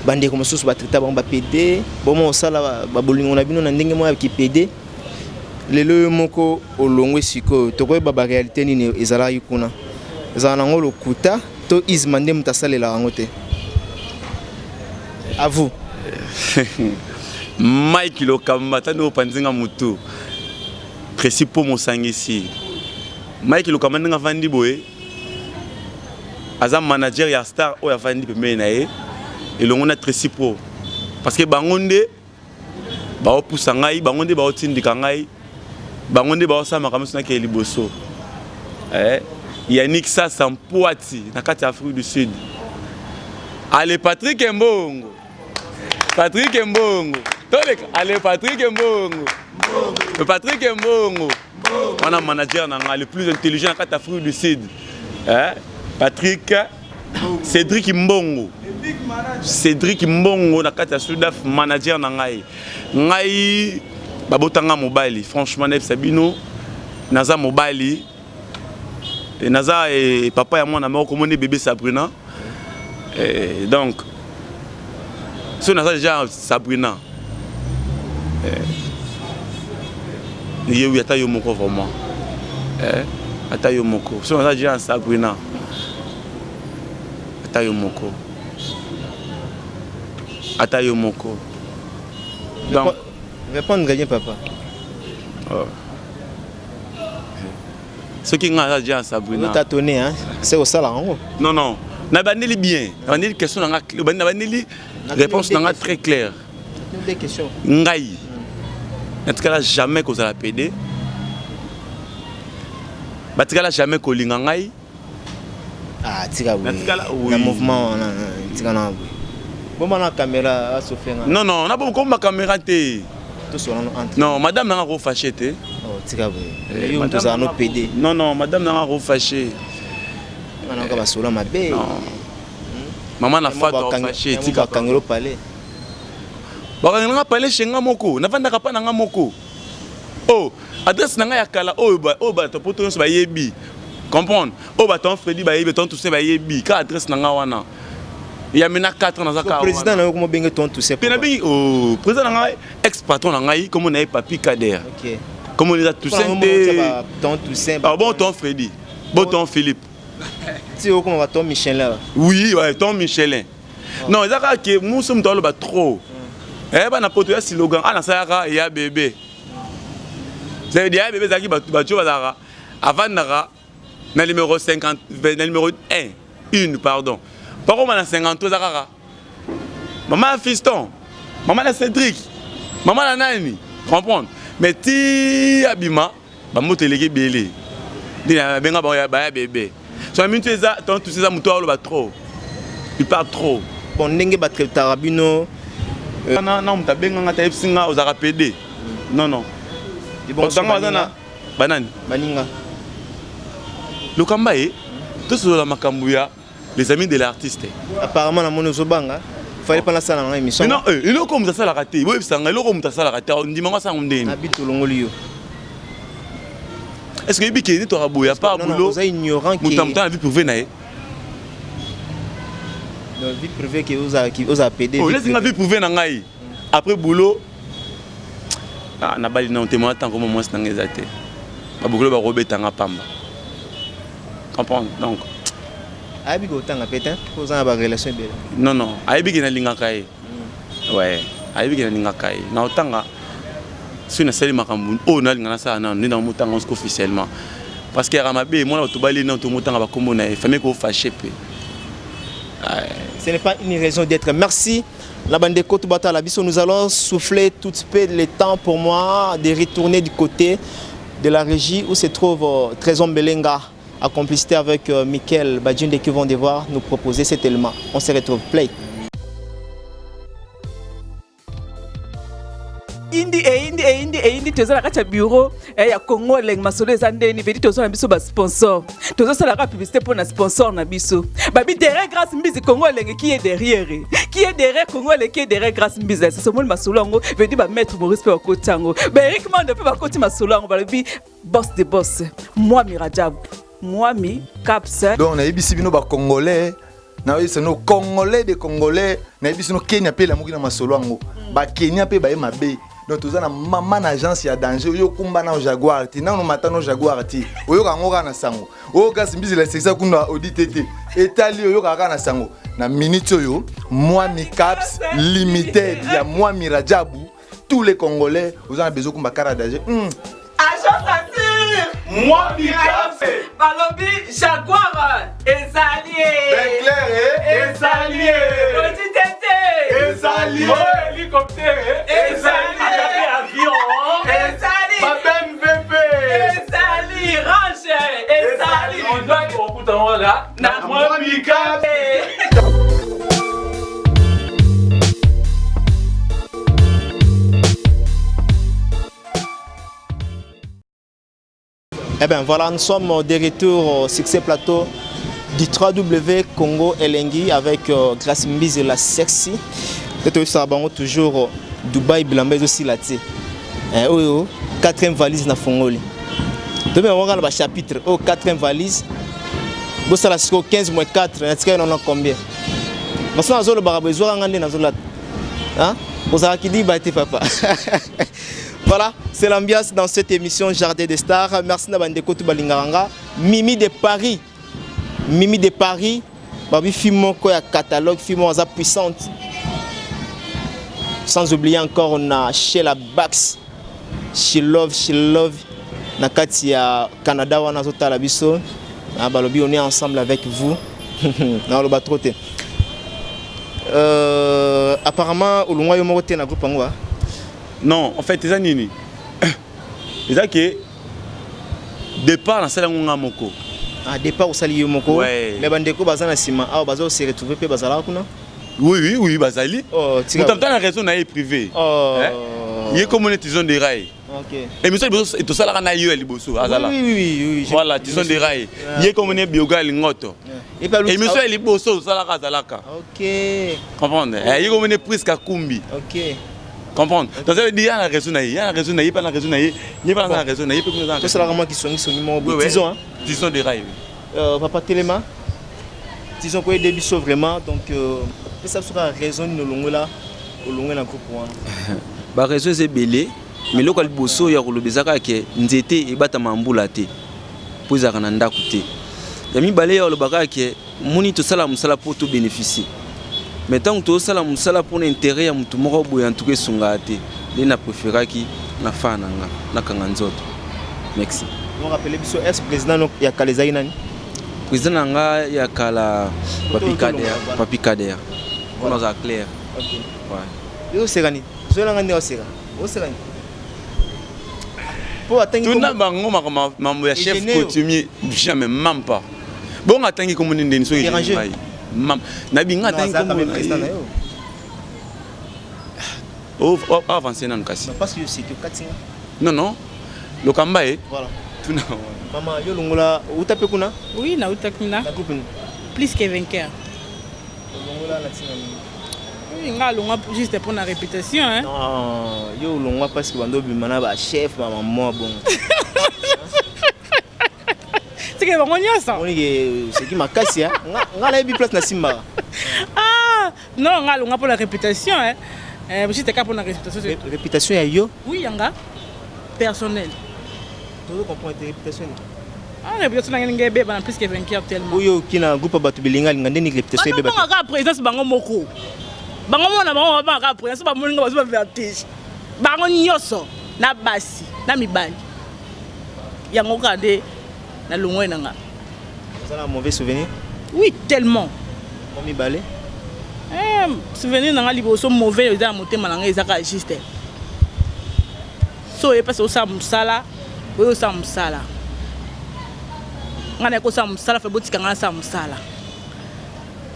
bandeko mosusu batraita bango bapd. Bomo osala babolingo na bino na ndenge moko ya kipd. Lelo oyo moko olongwe, sikoyo tokoyeba baréalité nini ezalaki kuna. Ezala nango lokuta. To Isma nde moto asalelaka yango te. À vous. Mike Lokamba, tani opanzi nga mutu. Tracy po mosangisi. Mike Lokamba ndenge avandi boye aza manager ya star oyo avandi pembeni na ye elongo na Tracy Pro parce que bango nde baopusa ngai, bango nde baotindika ngai, bango nde baosala makambo nyonso nakeye liboso. Eh, Yannick Sasa Mpuati na kati ya Afrique du Sud. Ale Patrick Mbongo. Patrick Mbongo. Toleka. Ale Patrick Mbongo. Patrick Mbongo. Wana manager na ngai le plus intelligent na kati ya Afrique du Sud. Eh, Patrick Cédric Mbongo. Cédric Mbongo na kati ya Sudaf manager na ngai. Ngai babotanga mobali, franchement nayebisa bino naza mobali. Et naza et papa ya mwana moko komoni bébé Sabrina. Et donc so naza déjà Sabrina. Et ye ata yo moko vraiment. Eh, ata yo moko. So naza déjà Sabrina. Ata yo moko. Ata yo moko. Donc répondre bien papa. Oh. Soki nga aza déjà Sabrina. Tâtonner hein, c'est au sala yango. Non non, na bandeli bien. Na bandeli question na nga, na bandeli réponse na nga très claire. Des questions. Ngai. Natikala jamais kozala PD. Batikala jamais kolinga ngai. Ah, tika boye. Na mouvement wana, tika na boye. Boma na caméra asofenga. Non non, na boma ma caméra te. Tout sona no entre. Non, madame nanga ko fâché te. Oh, tika boye. Yo mutu za no PD. Non non, madame nanga ko fâché. Ngana ka basola mabe. Non. Maman na fato fâché tika kangelo palais. Bakangela palais chez nga moko, navandaka pa na nga moko. Oh, adresse na nga ya kala oyo ba oyo bato poto nyonso bayebi. Comprendre? Oyo bato en Freddy bayebi, ton Toussaint bayebi, ka adresse na nga wana. Ya mena 4 ans naza ka. Président na yo komo benge ton Toussaint. Pe na bengi oh, président na nga ex patron na ngai comme na ye Papi Kader. OK. Comme on est Toussaint te. Ton Toussaint. Ah bon ton Freddy. Bon ton Philippe. Tu sais comment va ton Michelin. Oui, ouais, ton Michelin. Non, ezaka ke muso muto aloba trop. Eh bana poto ya slogan ana salaka ya bébé. Ça veut dire ya bébé zaki bato bato bazaka avandaka na numéro 50 na numéro 1 une pardon. Par contre na 53 zakaka. Maman fiston, maman na Cédric, maman na nani, comprendre. Mais ti abima ba moto eleki belé. Ndina benga ba ya bébé. So mintu eza ton tout ça muto aloba trop. Il parle trop. Bon ndenge ba traitara bino na na muta benga nga ta yebisi nga ozaka PD. Non non. Otanga baza na banani? Baninga. Lokamba ye tosola makambo ya les amis de l'artiste. Apparemment na moni ozobanga. Fallait pas la salle en émission. Non, eloko mutu asalaka te. Boyebisa nga eloko mutu asalaka te. Ndima nga sango ndeni. Na bitu longoli yo. Est-ce que yebi ke ni toka boya pas boulot? Oza ignorant ke mutu na vie privée na ye. Non, vie privée ke oza ki oza PD. Oh, laisse nga vie privée na ngai. Après boulot ah na bali na témoin tant comme moi c'est nga te. Ba boulot ba robeta nga pamba. Comprendre donc ayebi kotanga peut-être oza na ba relation ebele. Non non, ayebi ke nalingaka ye. Ouais, ayebi ke nalingaka ye. Na otanga soki nasali makambo oyo nalinga nasala nano nde namotanga osiko officiellement. Parce que yaka mabe mwana bato bali nano tomotanga bakombo na ye, famille ko fâché pe. Ce n'est pas une raison d'être. Merci. La bande de Côte Batala Biso, nous allons souffler tout de suite le temps pour moi de retourner du côté de la régie où se trouve Trésor Belenga, en complicité avec Mickaël Badjinde qui vont devoir nous proposer cet élément. On se retrouve. Play. Indi e indi e indi e indi toza na kati ya bureau ya Congo Elengi masolo eza ndeni vedi toza na biso ba sponsor tozosalaka publicité mpo na sponsor na biso babi derrière Grâce Mbizi Congo Elengi qui est derrière qui est derrière Congo Elengi qui est derrière Grâce Mbizi sasa omoni masolo yango vedi ba maître Maurice mpe bakoti yango ba Eric Mando mpe bakoti masolo yango balobi boss de boss Mwami Rajab Mwami Caps. Donc nayebisi bino ba Congolais, nayebisi bino Congolais de Congolais, nayebisi bino Kenya mpe elamuki na masolo yango. Ba Kenya mpe baye mabe. Donc toza na mama na agence ya danger oyo okumba nao Jaguar te, nano mata no Jaguar te. Oyoka yango kaka na sango. Oyo Grâce Mbizi la sexa kuna odi te te. Etali oyoka kaka na sango. Na minute oyo Mwami Caps Limited ya Mwami Rajabu, tous les Congolais oza na besoin kumba kara danger. Agence assure Mwami Caps balobi Jaguar ezali Beclair ezali odi tete ezali hélicoptère ezali avion ezali ba MVP ezali range ezali okuta wana na Mwami Caps. Eh bien voilà, nous sommes de retour au Succès Plateau du 3W Congo Elengi avec Grâce Mbizi la sexy. Peut-être bango toujours Dubaï bilamba aussi la té. Eh oyo quatrième valise na fongoli. Tobe on ba chapitre oh quatrième valise. Bosala siko 15 moins 4 na tika non combien? Parce que nazolo ba besoin ngande nazola. Hein? Ozalaki di ba te papa. Voilà, c'est l'ambiance dans cette émission Jardin des Stars. Merci na bandeko tout balingaranga. Mimi de Paris. Mimi de Paris. Babi film moko ya catalogue, film aza puissante. Sans oublier encore on a Sheila Bax. She love, she love. Na kati ya Canada wana zotala biso. Ah balobi on est ensemble avec vous. Na loba trop te. Apparemment olongwa yo moko te na groupe yango. Non, en fait eza nini? Eza ke départ nasala yango nga moko. Ah, départ osali yo moko. Ouais. Mais bandeko baza na nsima awa baza se retrouver mpe bazalaka kuna. Oui, oui, oui, bazali. Oh, tika. Moto na raison na ye privé. Oh. Hein? Ye comme on est tison de rail. Ok. Émission liboso tosalaka na yo ya liboso azala. Oui, oui, oui, oui, Voilà, tison de rail. Ye comme on est bioga lingoto. Et puis, Émission ya liboso tosalaka azalaka. Ok. Comprendre? Eh, ye comme on est Prisca Kumbi. Ok. Comprendre? Donc ça veut dire il y a la raison na ye, il y a la raison na ye, pas la raison na ye, il y a pas la raison na ye, pe kuna. Tosalaka mwa kisongisongi moko boye. Ouais, ouais. Tison, hein? Tison de rail. Papa Telema, tison koyede biso vraiment donc pesa biso kaka raison nini olongola olongwe na groupe wana. Ba raison eza ebele, mais eloko ya liboso ya koloba eza kaka ke nzete ebatama mbula te mpo ezalaka na ndako te. Ya mibale ya koloba kaka ke moni tosala mosala mpo tobénéficie, mais ntango tozosala mosala mpona intérêt ya motu moko boye, en tout cas esungaka te. Nde na préféraki na fa na nga nakanga nzoto. Merci. On rappelle biso ex président no ya kala ezalaki nani? Président na nga ya kala, Papi Kader. Papi Kader, mpona ozala clair. Ok. Ouais. Yo oseka nini? Zoyelanga nde oseka. Oseka nini? Po atangi Tuna bango makambo mambo ya chef Egeneo. coutumier, jamais, même pas. Bongo atangi kombo nini ndeni soki Déranger. ngai. Mam nabi nga atangi azalaka kombo même président na yo. Oh, oh, avance nanu kasi. Non, parce que yo oseki okati nga. Non, non. Lokamba e. Voilà. Tuna. Mama yo longola outa mpe kuna? Oui, nauta kuna. Na groupe nini? Plus que vainqueur. Olongola na ntina nini? Oui, nga alongwa juste pour la réputation, hein. Non, yo olongwa parce que bando obima na bachef bamama bongo. Tike bango nyonso. Omoni ke oseki makasi nga nayebi place na simbaka. Ah, non, nga alongwa pour la réputation, hein. Juste kaka pour la réputation. Réputation ya yo? Oui, yanga. Personnel. Tozo comprendre te réputation nini? Ah, réputation na ngai ebeba na plus que vainqueur tellement. Oyo oki na groupe ya bato bilingalinga ndeni réputation ebeba? Bango kaka présidence bango moko. Bango mona bango bango kaka présidence bamoni nga bazo ba vertige. Bango nyonso na basi na mibali. Yango kaka nde na longwe na nga. Oza na mauvais souvenir? Oui, tellement. Mo mibale. Eh, souvenir na nga liboso mauvais eza na motema na nga eza kaka juste. So oye mpasi osala mosala, oyo osala mosala. Nga naye kosala mosala fe botika nga nasala mosala.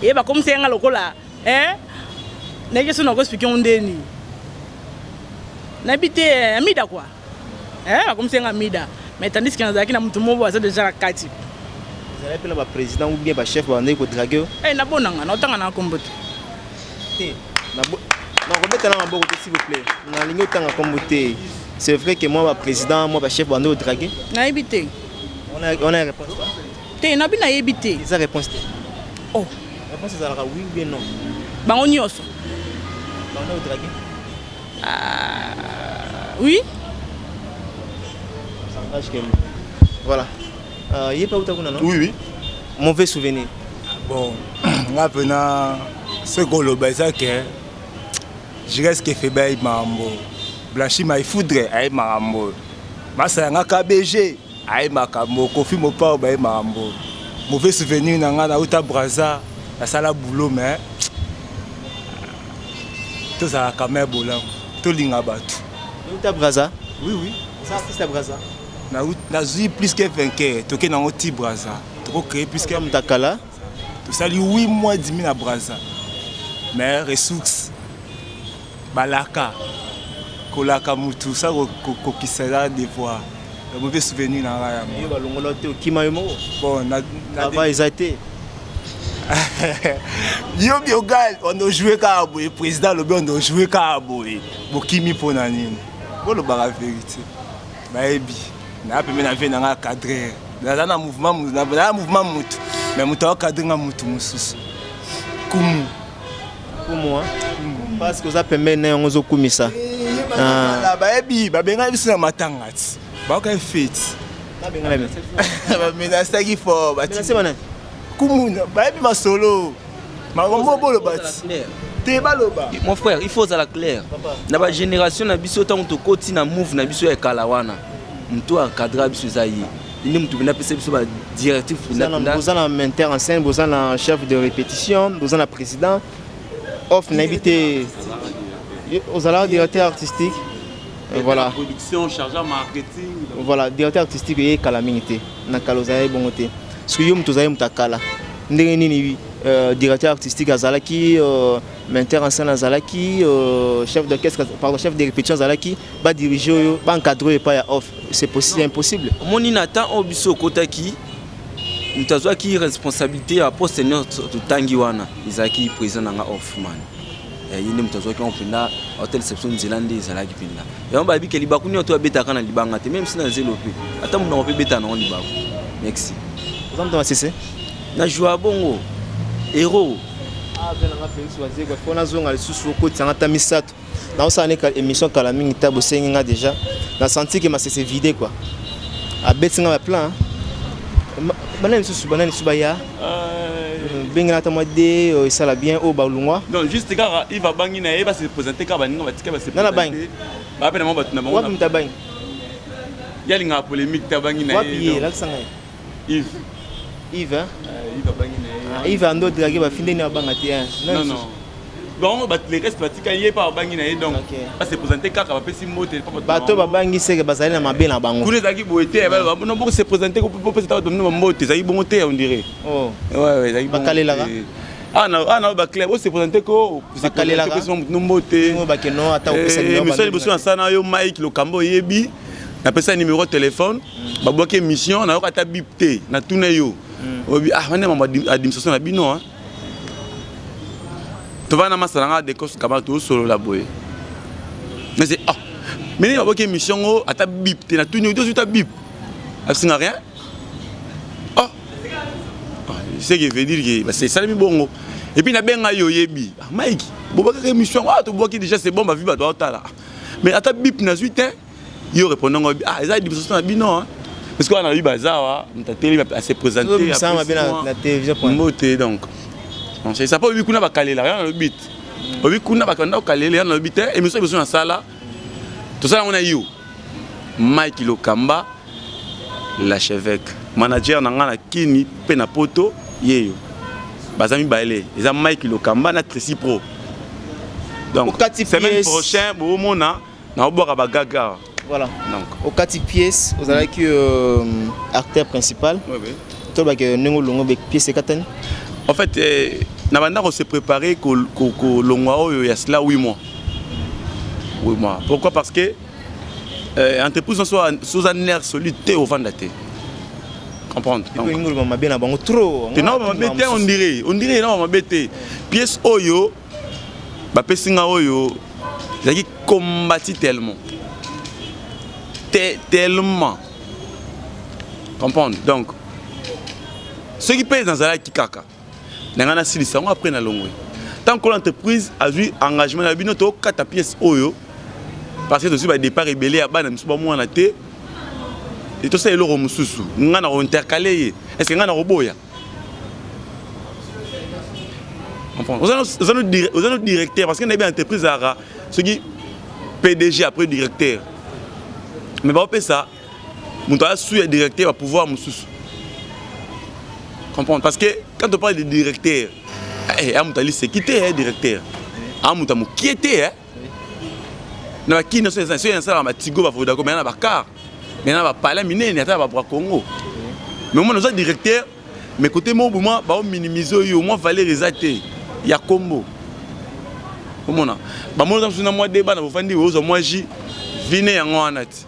Eyeba komisa ye nga lokola eh, nayebi so nako expliquer ngo ndeni. Nayebi te amida quoi. Eh, bakomisa ye nga amida. Mais tandis que nazalaki na motu moko aza déjà na kati. Ezalaki mpe na baprésident ou bien bachef babandaki kodrague yo? Eh, nabonanga naotanga na kombo te. Te, nakobeta na maboko te, s'il vous plaît. Nalingi otanga kombo te. C'est vrai que moi baprésident, moi bachef babandaki kodrague? Nayebi te. On a réponse te, nabi nayebi te. Eza réponse te. Oh. Réponse ezalaka oui ou bien non. Bango nyonso. Babandaki kodrague? Ah. Oui. Ça engage que voilà. Ye pa uta kuna non? Oui. Mauvais souvenir. Bon, nga mpena soki koloba eza ke Jires Kefebe ayebi makambo, Blanchi Maïfoudre ayebi makambo, Masa yanga KBG ayebi makambo, Kofi Mopao bayebi makambo. Mauvais souvenir na nga nauta Brazza, nasala boulot mais tozalaka quand même bolamu, tolinga bato. Nauta Brazza? Oui. Oza artiste ya Brazza? Nazwi plus que vainqueur, toke nango ti Brazza, tokocrée plus que mutakala. Tosali 8 mois dimi na Brazza. Mais ressources balaka kolaka mutu sa kokokisa eza devoir. Le mauvais souvenir na nga yango. Yo balongola te okima yo moko. Bon, na travail eza te. Yo biogal on doit jouer kaka boye, président alobi on doit jouer kaka boye. Bokimi mpo na nini? Bolobaka vérité. Bayebi na pembe na vie na nga cadreur. Naza na mouvement, na mouvement mutu. Mais mutu akadre nga mutu mosusu. Kumu. Kumu, hein? Parce que oza pembeni na yango ozokumisa. Ah. Bayebi, babengaki biso na matanga ti. Bayoka feti. Bamenasaki fort. Bamenase bana? Kumu, bayebi masolo. Makambo boloba ti. Te baloba. Mon frère, il faut ozala clair. Na ba génération na biso ntango tokoti na move na biso ya kala wana, moto akadra biso eza ye. Nde moto mpenza apesa biso ba directive mpenza. Boza na metteur en scène, boza na chef de répétition, boza na président. Off nayebi te. Ozala directeur artistique. Voilà. Production, chargé marketing. Voilà, directeur artistique ye kala mingi te. Na kala ozala bongo te. Parce que yo moto ozali moto akala. Ndenge nini directeur artistique azalaki, metteur en scène azalaki, chef d'orchestre, pardon, chef de répétition azalaki, ba diriger oyo, ba encadrer oyo epai ya off. C'est possible, impossible. Omoni na temps oyo biso okotaki, moto azwaki responsabilité ya poste nyonso totangi wana, ezalaki président na nga off man. Ye nde moto azwaki yango mpenza, aotelisa biso nzela nde ezalaki mpenza. Yango bayebi ke libaku nyonso abetaka na libanga te, même si na zelo mpe, ata monoko mpe ebetaka nango libaku. Merci. Oza moto ya masese? Na joua bongo héros. Ah, pe nanga Félix Wazekwa, faut nazonga lisusu okotisa nga ta misato. Naosala ne émission kala mingi ta bosengi nga déjà. Na senti que masese vide quoi. Abeti nga ba plan. Bana lisusu, bana lisusu baya. Bengela ata mwa de esala bien oyo balungwa. Non, juste kaka Yves abangi na ye ba se présenter kaka baninga batika ba se présenter. Nana bangi. Ba pe na mwa bato na bango. Wapi mutu abangi? Ya lingaka polémique te abangi na ye. Wapi ye, lakisa ngai. Yves. Yves, hein? Yves abangi na ye. Ah, Yves ando draguer ba finde ni abanga te, hein. Non, non. Bon, ba les restes batika ye pa abangi na ye donc. Ba se présenter kaka ba pesi mbote pa bato babangi seke bazali na mabe na bango. Kuna ezalaki boye te, ba non boko se présenter ko po pesa bato na mbote, ezalaki bongo te on dirait. Oh. Ouais, ezalaki bongo. Bakalelaka. Ah na ba clair, bo se présenter ko bakalelaka. Pesa moto mbote. Ngo ba keno ata opesa numéro. Monsieur liboso na sana yo Mike Lokambo yebi. Na pesa numéro téléphone, ba bloquer mission na yoka ta bip te, na tuna yo. Obi ah wana mambo administration na bino hein. Tova na masala nga dekos kama to solo la boye. Mais c'est ah mais ni ba bloquer mission ngo ata bip te na tuni yo ta bip. Asinga rien. Ah. Ce qui veut dire que bah, c'est ça le bongo. Et puis na benga yo yebi. Ah, Mike, bobaka émission ah to boki déjà c'est bon ba vie ba doit tala. Mais ata bip na suite hein. Yo répondant ngo ah eza administration na bino hein. Parce que on a eu bazar, mutateli à se présenter à na télévision point. Mbote donc. On sait ça pas obi kuna bakalela rien le bit. Obi kuna bakanda okalela rien le bit émission émission na sala. Tout ça on a yo. Mike Lokamba l'archevêque manager na nga na Kini pe na Poto yeyo. Bazami baele eza Mike Lokamba na Tracy Pro. Donc semaine prochaine bomona na obwaka ba gaga. Voilà. Donc okati pièce ozalaki acteur principal. Oui oui. To ba ke ndenge olongo be pièce ekatani. En fait na banda ko se préparer ko ko longwa oyo ya cela 8 mois. 8 mois. Pourquoi? Parce que entreprise soit sous un nerf solide te au vanda te. Comprendre. Donc ngolo mabe na bango trop. Te na mabe te on dirait, on dirait na mabe te. Pièce oyo ba pesinga oyo ezalaki combattu tellement. Te tellement. Comprendre. Donc ce qui pèse dans zalaki kaka. Nanga na silisa ngo après na longwe. Tant que l'entreprise a vu engagement na bino to kata pièce oyo. Parce que tozwi badépart ebele ya bana misusu bamwana te, tosala eloko mosusu. Ngai na kointercale ye, est ce que ngai na koboya? Oza no directeur, parce que nayebi entreprise ezalaka soki PDG, après directeur, mais baopesa moto aza su ya directeur bapouvoir mosusu, comprendre? Parce que quand on parle de directeur, eh, a moto aliseki te, eh, directeur a moto amokie te, eh. Na bakini nyonso eza soki nasalaka batigo, bavodacom, mais na bacar, mais na bapalais minene, ata na babra Congo. Mais omona oza directeur, mais côté moko boye baominimize oyo mwa valeur eza te ya kombo. Omona bamoni oza mosusu na mwa deba na bofandi, ozwa mwa jus vine yango wana ti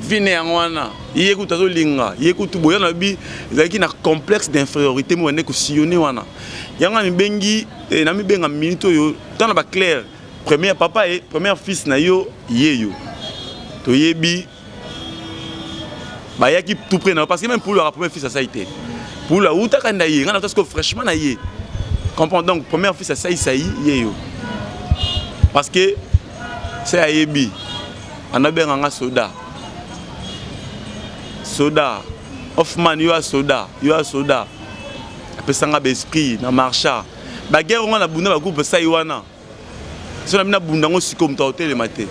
vine yango wana, ye kutu azolinga ye kutu boya na bi ezalaki na complexe d'infériorité mo bande kosillonne wana. Yango na mibengi, na mibenga minute oyo ntango na baclaire premier papa e premier fils na yo, ye yo toyebi bayaki tout près na yo, parce que même pour le premier fils asali te, pour la utaka na ye, nga na siko fraîchement na ye, comprendre? Donc premier fils asalisa ye yo, parce que se ayebi anabenga nga soda, soda Hoffman, yo asoda, yo asoda, apesanga baesprit na marcha baguerre ngo na bunda bagroupe esai wana. So na bino abunda yango sikoyo, moto akotelema te,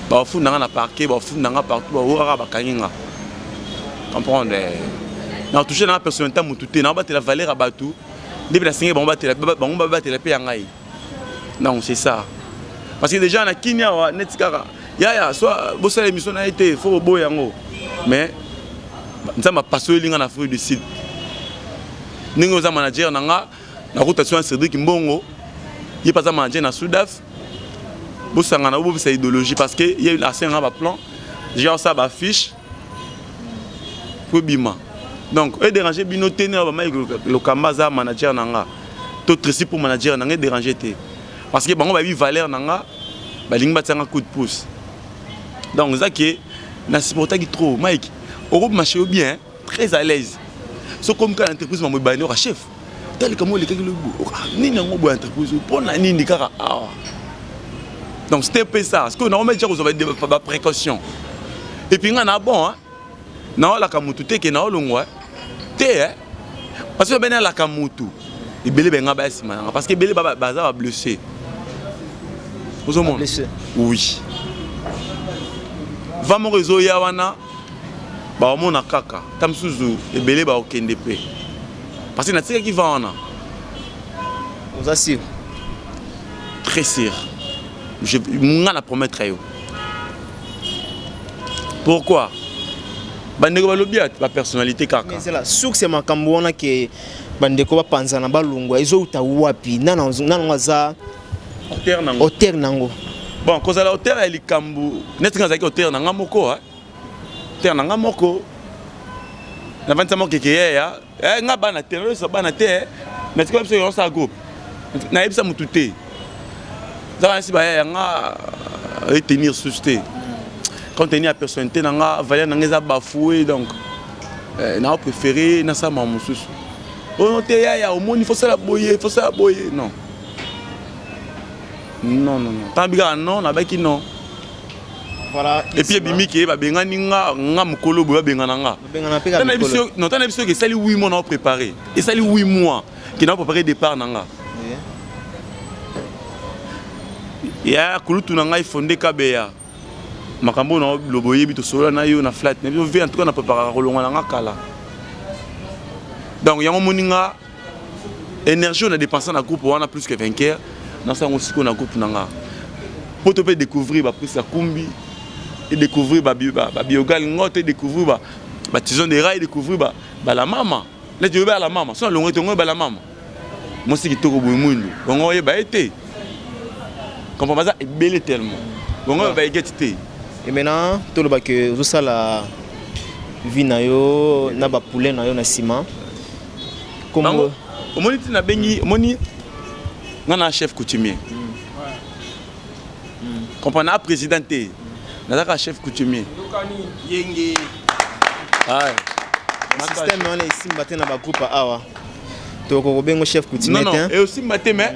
bafunda nga na parquet, bafunda nga partout, baokaka bakangi nga, comprendre? Na touche nanga personnalité motu te, naobatela valeur ya bato nde mpe nasengi bango batela, bango babatela mpe ya ngai. Donc c'est ça, parce que déjà na kini awa neti kaka yaya soit bosala émission na ye te, faut boboya yango. Mais Nzambe apasoeli nga na Afrique du Sud, ndenge oza manager na nga, nakuta so na Cédric Mbongo, ye mpe aza manager na Sudaf. Bosangana, bobisa idéologie, parce que ye asenga baplan déjà, osala bafiche po ebima. Donc edérange bino te ne bamai Lokamba aza manager na nga to Tracy pour manager na nga, edérange te, parce que bango bayebi valeur na nga, balingi batianga coup de pouce. Donc eza ke na supportaki trop Mike, okomarche yo bien, très à l'aise. So komi kaka na entreprise, mambo ebandi, oka chef talika mo elekaki lobi nini yango boye, entreprise mpo na nini kaka awa? Donc c'était un peu ça. Parce que nakomi déjà kozwa baprécaution. Et puis nga na bon naolaka motu te ke naolongwa te, parce que bene alaka motu ebele benga baya nsima nanga, parce que ebele baza bablessé, ozomona? Oui, va moko ezoya wana, baomona kaka ta mosusu ebele baokende mpe, parce que natikaki va wana. Oza sûr? Très sûr. Nga na promettre yo. Pourquoi bandeko balobi ya bapersonnalité kaka? Ezala source ya makambo wana ke bandeko bapanzana, balongwa, ezouta wapi? Nanango aza auteur nango? Auteur nango. Bon, kozala auteur ya likambo neti nga azalaki auteur na nga moko, auteur na nga moko, navandisa moko keke yeya nga bana te, nalosa bana te, natika biso yosala groupe, nayebisa motu te, zaka nasi baya nga retenir susu te, compte tenu ya personnalité na nga, valeur na nga eza bafoué. Donc nao préféré nasala mosusu oyo te. Yaya, omoni, fosala boye, fosala boye. Non, non, non, non, ntango bikaka non, nabaki non. Voilà. Et puis ebimi ke babengani nga, nga mokolo boye babengana nga. Non, tana biso ke esali 8 mois nao préparé, esali 8 mois ke nao préparé départ na nga. Ya kulutu na ngai Fonde Kabeya, makambo na lobo oyebi, tosolola na yo na flat na biso ve. En tout cas na préparaka kolongwa na nga kala. Donc yango moni nga énergie oyo na dépense na groupe wana plus que vainqueur, nasala yango sikoyo na groupe na nga, po to mpe découvrir baprise ya kumbi, edécouvrir babiogal ngoto, edécouvrir batison de rai, edécouvrir balamama neti oyebi alamama. So nalongo ete ngo oyeba mama mwasi kitoko boye, mwindu bongo, oyeba ye te, comprend? Baza ebele tellement, bongo oyeba egeti te. Et maintenant toloba ke ozosala vie na yo na bapoulain na yo na nsima. Bango omoni ntina nabengi, omoni nga na chef coutumier, comprendre? Na président te, nazalaka chef coutumier. Yenge. Système wana esimba te na bagroupe awa, toko kobengo chef coutumier. Non, non, eosimba te, mais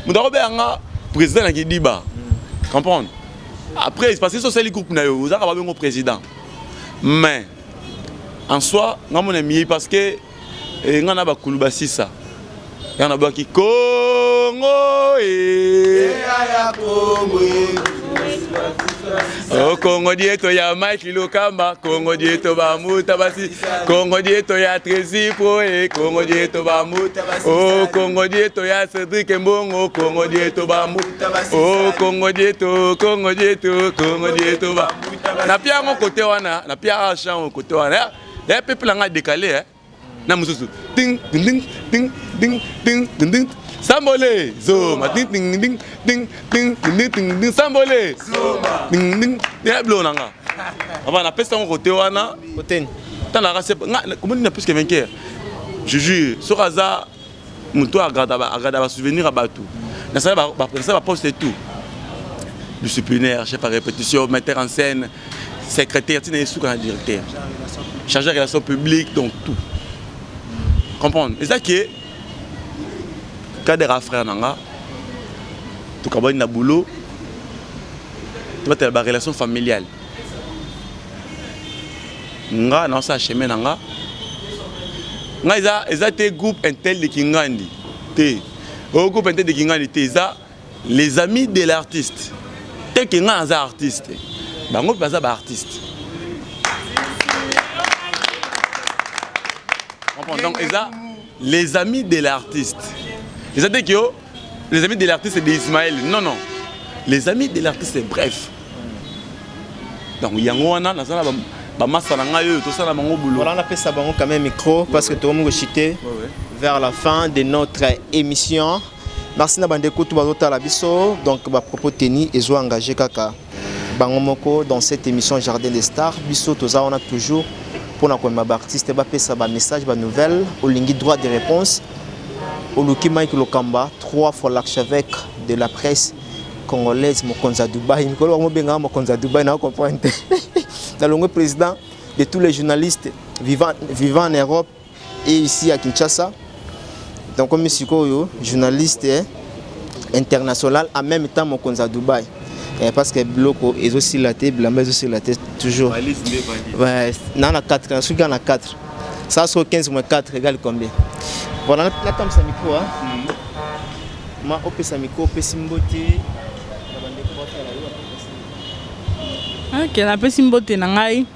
moto akobenganga président na kidiba. Comprendre? Après, parce que so groupe na yo, ozaka ba bengo président. Mais en soi, nga mona miye parce que eh, nga na bakulu basisa. Ya na baki Congo eh. Oh Congo dieto ya Mike Lokamba, Congo dieto ba muta basi, Congo dieto ya Tracy Pro, eh, Congo dieto ba muta basi. Oh Congo dieto ya Cédric Mbongo, Congo dieto ba muta basi. Oh Congo dieto, Congo dieto, Congo dieto ba. Na pia ngo côté wana, na pia chant côté wana. Ya peuple nga décalé hein. Na mususu ting ting ting ting ting ting ting sambole zoma ting ting ting ting ting ting ting ting sambole zoma ting ting ya bilo na nga aba na pesa ngo côté wana côté tala rase nga comment na plus que vainqueur je jure soki aza moto agada ba souvenir ya bato nasala ba poste et tout disciplinaire chef à répétition metteur en scène secrétaire tina esuka na directeur chargé de relations publiques donc tout comprendre eza ke cadre frère na nga tokabwani na boulot tobatela ba relation familiale nga naosala chemin na nga nga eza eza te groupe intel de Kingandi te o groupe intel de Kingandi te eza les amis de l'artiste te ke nga naza artiste bango mpe baza ba artiste donc eza les amis de l'artiste eza te ke les amis de l'artiste de Ismaël non non les amis de l'artiste bref donc yango wana naza na bamasa na ngai oyo tosala bango boulot. Voilà, on appelle ça bango quand même micro parce que tokomi kochite vers la fin de notre émission. Merci na bandeko tout bazotala biso. Donc ba propos teni ezo engagé kaka bango moko dans cette émission Jardin des Stars. Biso toza wana toujours mpona komema baartiste bapesa bamessage banouvelle olingi droit de réponse oluki Mike Lokamba trois fois l'archevêque de la presse congolaise mokonzi ya Dubaï mikolo bango bengaka mokonzi ya Dubaï na comprendre te nalongwe président de tous les journalistes vivant, vivant en Europe et ici à Kinshasa donc komi sikoyo journaliste eh, international en même temps mokonzi ya Dubaï eh, parce que biloko ezosila te bilamba ezosila te toujours ouais, na na 4 na soki na 4 ça sera 15 moins 4 égale combien? Voilà, natambisa micro hein. Ma opesa micro opesi mbote na bandeko batala yo. Ok, napesi mbote na ngai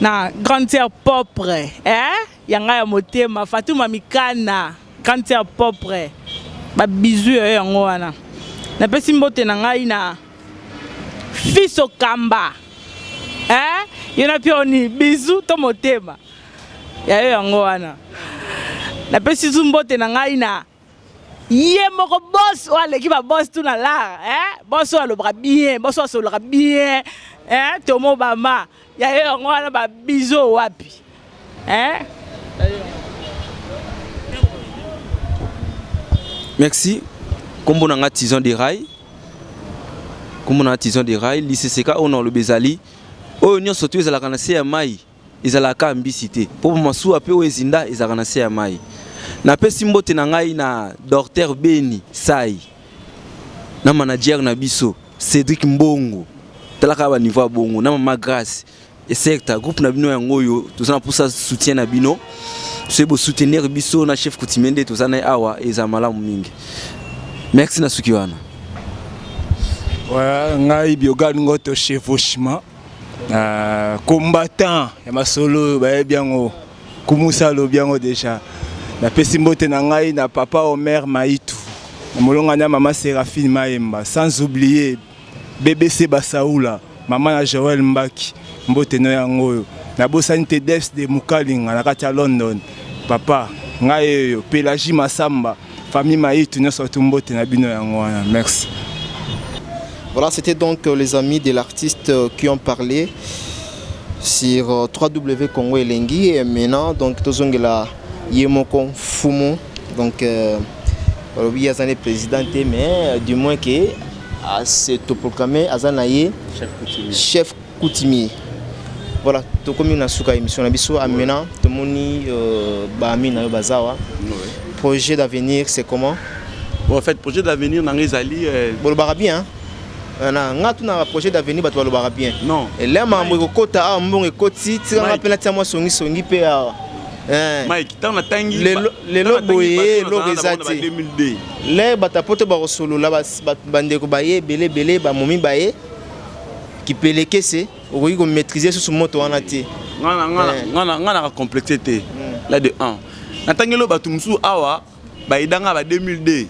na grande sœur propre eh? Ya ngai ya motema Fatuma Mikana grande sœur propre ba bisous ya yo yango wana. Napesi mbote na ngai na fils Okamba eh? Yo na pioni bisous to motema ya yo yango wana. Napesi zu mbote na ngai na ye moko boss oyo aleki ba boss tout na lar eh? Boss oyo alobaka bien, boss oyo asololaka bien eh? Tomo Obama ya yo yango wana ba bisous wapi eh? Merci. Kombo na nga Tison de Rai. Kombo na nga Tison de Rai, liseseka oyo na oloba ezali oyo nyonso tu ezalaka na se ya mai ezalaka mbisi te mpo masuwa mpe oyo ezinda ezalaka na se ya mai. Napesi mbote na ngai na Docteur Beni Sai na manager na biso Cédric Mbongo, talaka ba niveau ya bongo na mama Grace esekta groupe na bino yango oyo toza na mposa soutien na bino soki bosoutenir biso na chef coutumier nde toza na ye awa eza malamu mingi. Merci na suki wana. Ouais, ngai Biogan Ngoto chevauchement combattant ya masolo oyo bayebi yango kumusa alobi yango déjà. Napesi mbote na ngai na papa Omer Maitu na molongani ya mama Séraphine Mayemba, sans oublier BBC Basaoula mama na Joël Mbaki mbote no yango oyo. Nabosani te Devs de Mukalinga na kati ya London, papa ngai oyo Pélagie Masamba famille Maitu nyonso tu mbote na bino yango wana. Merci. Voilà, c'était donc les amis de l'artiste qui ont parlé sur 3W Congo Elengi. Et maintenant, donc, tozongela ye moko Mfumu. Donc, oui, aza président, mais du moins que s'est proclamé aza na ye chef coutumier. Chef coutumier. Voilà, tokomi na suka émission na biso. Maintenant, tomoni ba ami na yo bazawa. Projet d'avenir, c'est comment? Bon, en fait, projet d'avenir na ngai ezali Bolobaka bien, hein? Na nga tunaka projet d'avenir, bato balobaka bien. Non. Ele makambo ekokota awa, mbongo ekoti, tikanga mpe natia mwa songisongi mpe awa. Mike, ntango natangi Lelo boye eloko eza te. Le bato ya poto bakosolola, bandeko baye ebele ebele, bamomi baye kipelekese, okoki komaîtriser susu moto wana te. Nga naka complexe te. La de 1, natangeli oyo bato mosusu awa bayedanga ba 2002,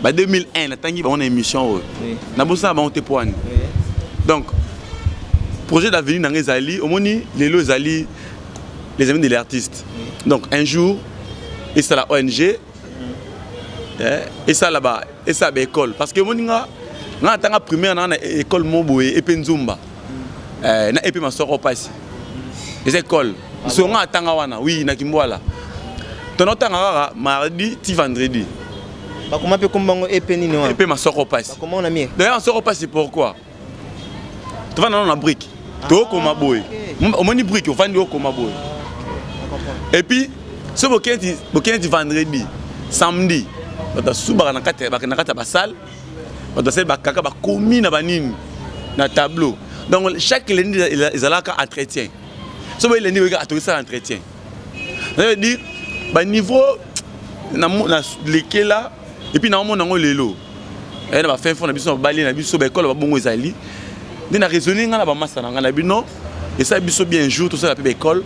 ba 2001, natangi bango na émission oyo, nabosana bango te. Po wani, donc projet d'avenir nanga ezali, omoni lelo ezali Les Amis de l'Artiste. Donc un jour esala ONG, esala ba esala baécole, parce que omoni nga, nga natanga primaire nanga na école mo boye epe Nzumba na epe Masoko mpasi, eza école so nga atanga wana. Oui, na Kimbwala tona otanga kaka mardi ti vendredi. Bakoma mpe kombango epe nini wana? Epe Masoko mpasi. Bakoma na mire. D'ailleurs Masoko mpasi, pourquoi tovanda nano na brique, tookoma boye, omoni brique, ovandi okoma boye. Et puis so bokende ti vendredi, samedi, bato basubaka na kati ya basale, bato basali bakaka, bakomi na banini na tableau. Donc chaque lundi ezalaka entretien. So boye lundi boyeka atokisala entretien, ça veut dire baniveau na lekela. Et puis naomona yango lelo na bafin fond na biso, na babali na biso, baekole babongo ezali nde na raisonne. Ngai na bamasa na ngai na bino, esala biso bien jour tosala mpe baekole,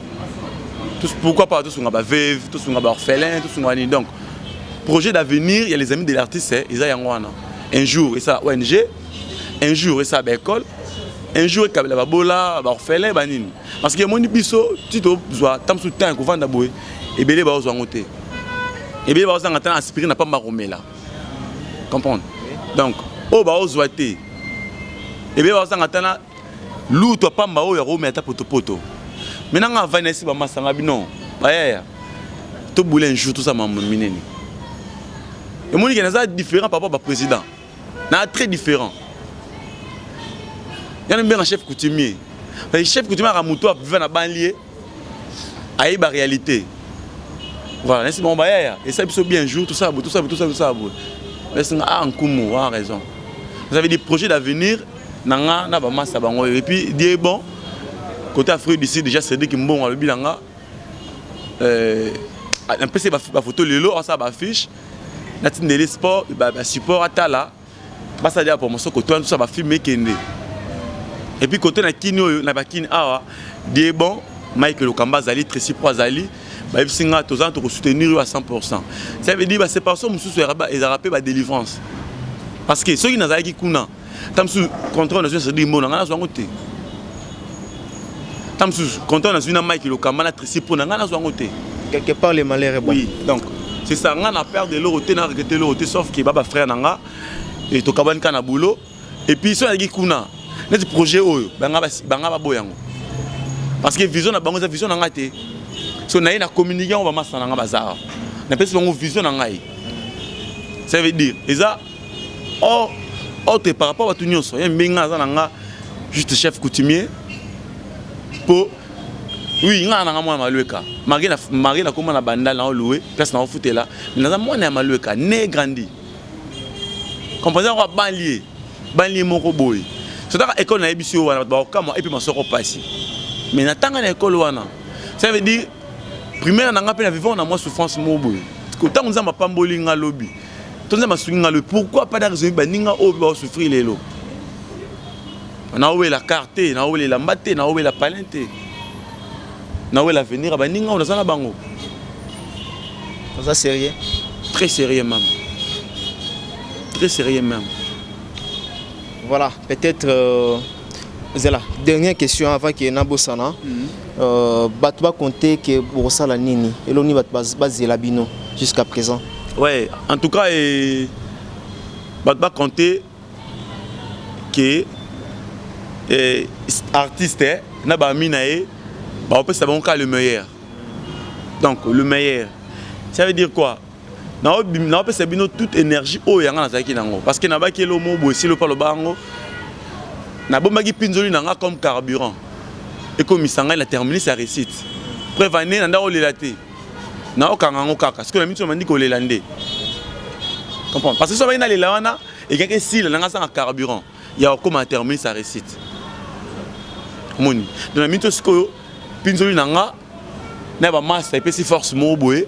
pourquoi pas tosunga baveuve, tosunga baorphelin, tosunga nini. Donc projet d'avenir ya Les Amis de l'Artiste eza yango wana: un jour esala ONG, un jour esala baekole, un jour ekabela babola, baorphelin, banini. Parce que emoni biso ti tozwa ta mosusu temps ya kovanda boye, ebele baozwa yango te, ebele baozanga ta na aspirine na pamba komela, comprendre? Donc oyo baozwa te, ebele baozanga ta na lutu apamba oyo akomela ata potopoto. Maintenant nga avandi esi bamasanga bino bayaya, tobula un jour tosala mambo minene. Emoni ke naza différent par rapport baprésident, na très différent. Yana mbenga chef coutumier, parce que chef coutumier aka moto aviva na banlieue, ayeba réalité. Voilà, nesi bango bayaya, esala biso bien jour tosala boye, tosala boye, tosala, tosala boye. Esinga ah nkumu a raison, vous avez des projets d'avenir na nga na bamasa bango oyo. Et puis Dieu est bon, côté Afrique du Sud déjà Cédric Mbongo alobi na nga, napesi bafoto lelo, asala baaffiche, natindeli sport basupport, atala basala ya promotion kote wana, tosala bafilme ekende. Et puis côté na kini oyo, na bakini awa, Dieu est bon, Mike Lokamba azali, Tracy Pro azali, bayebisi nga toza tokosoutenir yo à 100. Ça veut dire baséparation mosusu ezalaka mpe badélivrance, parce que soki nazalaki kuna, ta mosusu contrat nazwi na Cédric Mbona, ngai nazwa yango te. Ta mosusu contrat nazwi na Mike Lokamba, na Tracy Pro na ngai, nazwa yango te. Quelque part le malheur est bon. Oui, donc c'est ça. Nga na perdre eloko te, na regretter eloko te, sauf ke ba bafrère na nga e tokabani kaka na boulot. Et puis so nazalaki kuna, neti projet oyo banga baboya yango, parce que vision na bango eza vision na ngai te. So naye na communiqué yango, bamasa na nga baza awa, napesi bango vision na ngai. Ça veut dire eza or autre par rapport bato nyonso. Ye mbenga aza na nga juste chef coutumier po oui, nga nanga mwana Malweka, marié nakóma na Bandal, na oloue place na ofutela, mais naza mwana ya Malweka, né grandi, comprendre yango, banlieue, banlieue moko boye. Sotaka école nayebi si oyo wana, bato bakokamwa epe Masoko pasi, mais natanga na école wana. Ça veut dire primaire na nga mpe na vivant na mwa souffrance moko boye. Ntango Nzambe apamboli nga lobi, to Nzambe asungi nga lobi, pourquoi pas na raisonner baninga oyo mpe baosouffrir lelo? Naowela car te, naowela elamba te, naowela palin te, naowela avenir ya baninga oyo naza na bango. Oza sérieux? Très sérieux même, très sérieux même. Voilà, peut-être zela, dernière question avant ke nabosana. Bato bacompter ke bokosala nini, eloni bato bazela bino jusqu'à présent? Ouais, en tout cas, bato bacompter ke artiste na bami na ye baopesa bango kaka le meilleur. Donc le meilleur, ça veut dire quoi? Naopesa bino toute énergie oyo yanga nazalaki nango, parce que nabaki elo mo boye esili opa loba yango, nabombaki mpinzoli na nga comme carburant, ekomisa ngai na terminus ya réussite. Preuve ane na ndako olela te, naokanga yango kaka sikoyo na miso, mandi kolela nde comprendre, parce que so baki nalela wana, ekaki esila nanga sanga carburant. Ya kokóma na terminus ya réussite. Omoni, donc na miniti sikoyo, mpinzoli na nga na bamasta epesi force moko boye,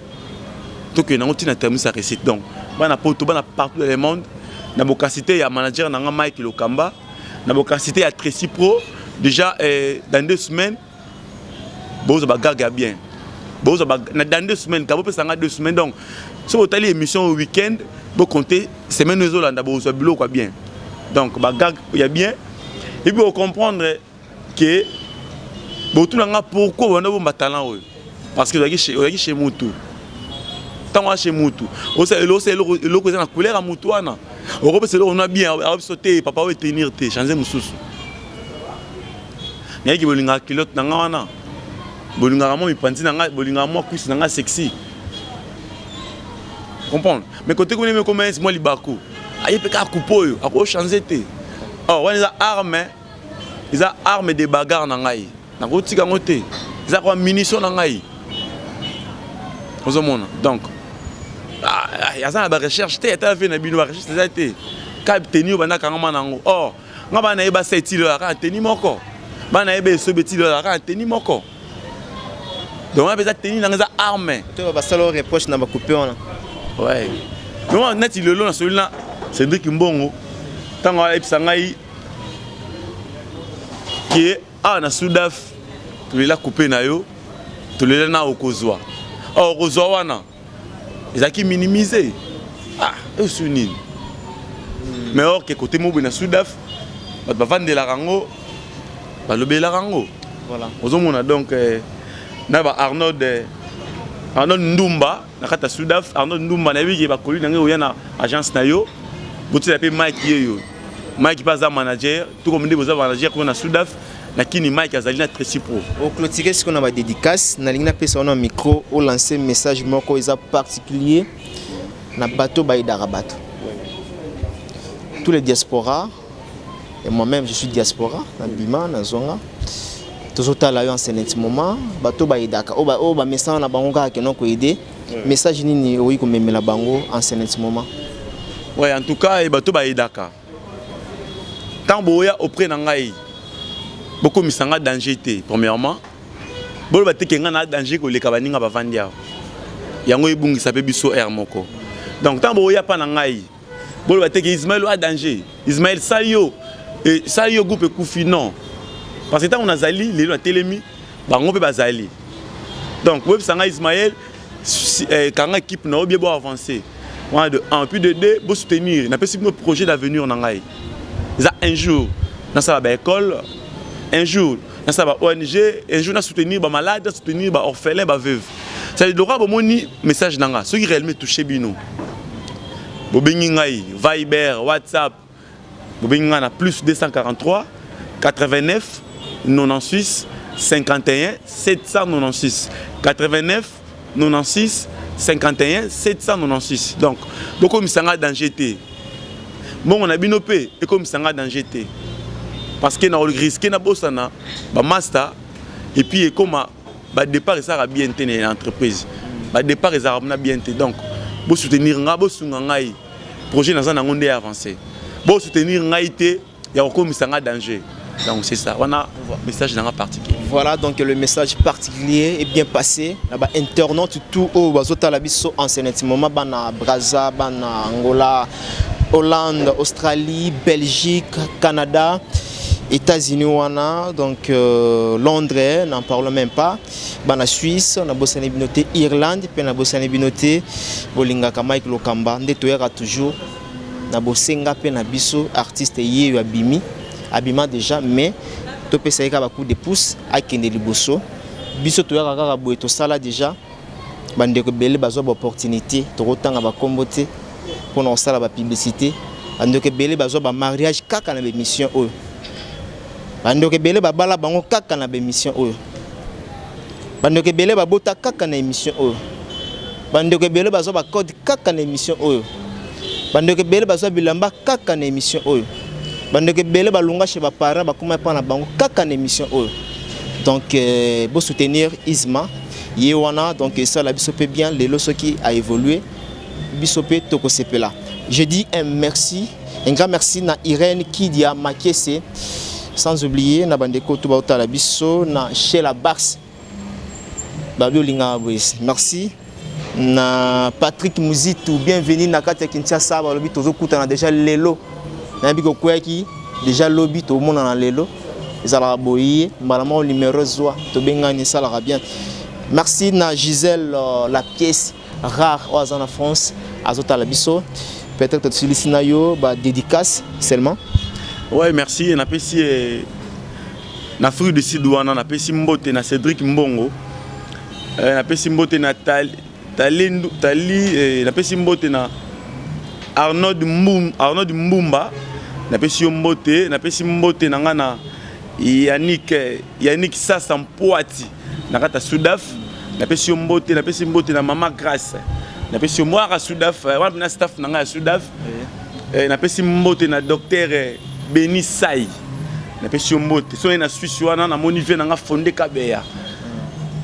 tokende yango ntina terminus ya réussite. Donc bana Poto, bana partout dans le monde, na bokasite ya manager na nga Mike Lokamba, na bokasite ya Tracy Pro déjà, dans 2 semaines bozwa bagage ya bien. Bozwa na dans 2 semaines ka bopesa nga 2 semaines. Donc soki otali émission au week-end, bocompte semaine oyo ezolanda, bozwa biloko ya bien. Donc bagage ya bien, et puis ocomprendre ke botuna nga pourquoi banda bomba talent oyo, parce que ozalaki chez mutu. Ntango aza chez mutu, osala eloko eza na couleur ya mutu wana, okopesa eloko na bien, abiso te, papa oyo etenir te, change mosusu. Nayeki bolingaka culotte na nga wana, bolingaka mwa mipanzi na nga, bolingaka mwa cuisse na nga sexy, comprendre? Mais côté kuna ekoma mwa libaku, aye mpe kaka coupe oyo akochange te. Or wana eza arme, eza arme de bagarre na ngai, nakotika yango te, eza kwa munition na ngai, ozomona. Donc aza na barecherche te, ata ve na bino barecherche eza te, ka teni oyo bandakanga ma nango. Or nga bana yeba sa etili oyo kaka teni moko, bana yeba esobe etili oyo kaka teni moko. Donc wana mpe eza teni nanga, eza arme. To basala reproche na bacoupe wana. Ouais, mais neti lelo nasoli na Cédrik Mbongo, ntango ayebisa ngai ke awa na Sudaf tolela coupe na yo, tolela na okozwa, or okozwa wana ezalaki minimise. Ah, esu nini? Mais or ke kote moko boye na Sudaf, bato bavandelaka yango, balobelaka yango. Ozomona, donc na ba Arnold, Arnold Ndumba na kati ya Sudaf. Arnold Ndumba, nayebi ke bakoli na ngai oya na agence na yo, botiela mpe Mike ye yo. Mike mpe aza manager, tukomi nde boza manager kuna na Sudaf na kini. Mike azali na Tracy Pro. Oclôturer sikoyo na badédicace. Nalingi napesa wana micro, olance message moko eza particulier na bato bayedaka bato, tous les diaspora, et moi-même je suis diaspora na bima na zonga, tozotala yo en ce moment. Bato bayedaka oyo bamesana na bango kaka keno koaider, message nini okoki komemela bango en ce moment? Ouais, en tout cas bato bayedaka, ntango boya auprès na ngai, bokomisa nga danger te. Premièrement, boloba te ke ngai na danger koleka baninga bavandi awa, yango ebungisa mpe biso aire moko. Donc ntango boya mpa na ngai, boloba te ke Ismael a danger, Ismael sali yo, sali yo, groupe ekufi. Non, parce que ntango nazali lelo natelemi, bango mpe bazali. Donc boyebisa ngai Ismael, kanga équipe na yo bien, bo avancer wana de 1, puis de 2, bosoutenir. Napesi bino projet d'avenir na ngai, eza un jour nasala baécole, un jour nasala ba ONG, un jour nasoutenir bamalade, nasoutenir baorphelin, baveuve. C'est lokola bomoni message na nga, soki réellement touché bino, bobengi ngai Viber, WhatsApp, bobengi ngai na plus 243 89 96 51 796, 89 96 51 796. Donc bokomisa nga danger te, mbongo na bino mpe ekomisa nga danger te, parce que na risque nabosana bamaster, et puis ekoma badépart ezalaka bien te na entreprise, badépart ezalaka na bien te. Donc bosoutenir nga, bosunga ngai, projet naza nango nde avancé. Bosoutenir ngai te ya kokomisa nga danger. Donc c'est ça wana message nanga particulier. Voilà, donc le message particulier est bien passé na ba internaute tout oyo bazotala biso en ce moment, bana Braza, bana Angola, Hollande, Australie, Belgique, Canada, États-Unis wana, donc Londres, n'en parlons même pas, bana Suisse, nabosani bino te, Irlande mpe nabosani bino te. Bolingaka Mike Lokamba nde toyaka toujours na bosenga mpe na biso artiste ye oyo abimi, abima déjà, mais topesa ye kaka bacoup de pouce, akende liboso. Biso toyaka kaka boye, tosala déjà, bandeko ebele bazwa baopportunité, tokotanga bakombo te mpona kosala bapublicité. Bandeko ebele bazwa bamariage kaka na baémission oyo, bandeko ebele babala bango kaka na baémission oyo, bandeko ebele babota kaka na émission oyo, bandeko ebele bazwa bacode kaka na émission oyo, bandeko ebele bazwa bilamba kaka na émission oyo, bandeko ebele balunga chez baparent, bakóma epa na bango kaka na émission oyo. Donc bosoutenir Isma ye wana, donc esala biso mpe bien. Lelo soki aévolue, biso mpe tokosepela. Je dis un merci. Un grand merci na Irène Kidia Makese. Sans oublier na bandeko tout baotala biso na Sheila Bax. Babi olinga boye. Merci na Patrick Muzitu, bienvenue na kati ya Kinshasa balobi tozokutana déjà lelo. Nayebi kokweyaki déjà lobi tomonana lelo. Ezalaka boye mbala moko numéro zwa tobengani esalaka bien. Merci na Gisèle la pièce rare oyo aza na France azotala biso. Peut-être tosilisi na yo ba dédicace seulement. Ouais, merci. Napesi na Afrique du Sud wana, napesi mbote na Cédric Mbongo, napesi mbote na Tali, Tali, Tali napesi mbote na Arnaud Mbum, Arnaud Mbumba, napesi yo mbote, napesi mbote na nga na Yannick, Yannick Sasa Mpoati na kati ya Sudaf, napesi yo mbote, napesi mbote na Mama Grace, napesi yo mwaka Sudaf, wana na staff na nga ya Sudaf. Napesi mbote na docteur Beni Sai, napesi yo mbote. So na Suisse wana namoni vie nanga Fonde Kabeya,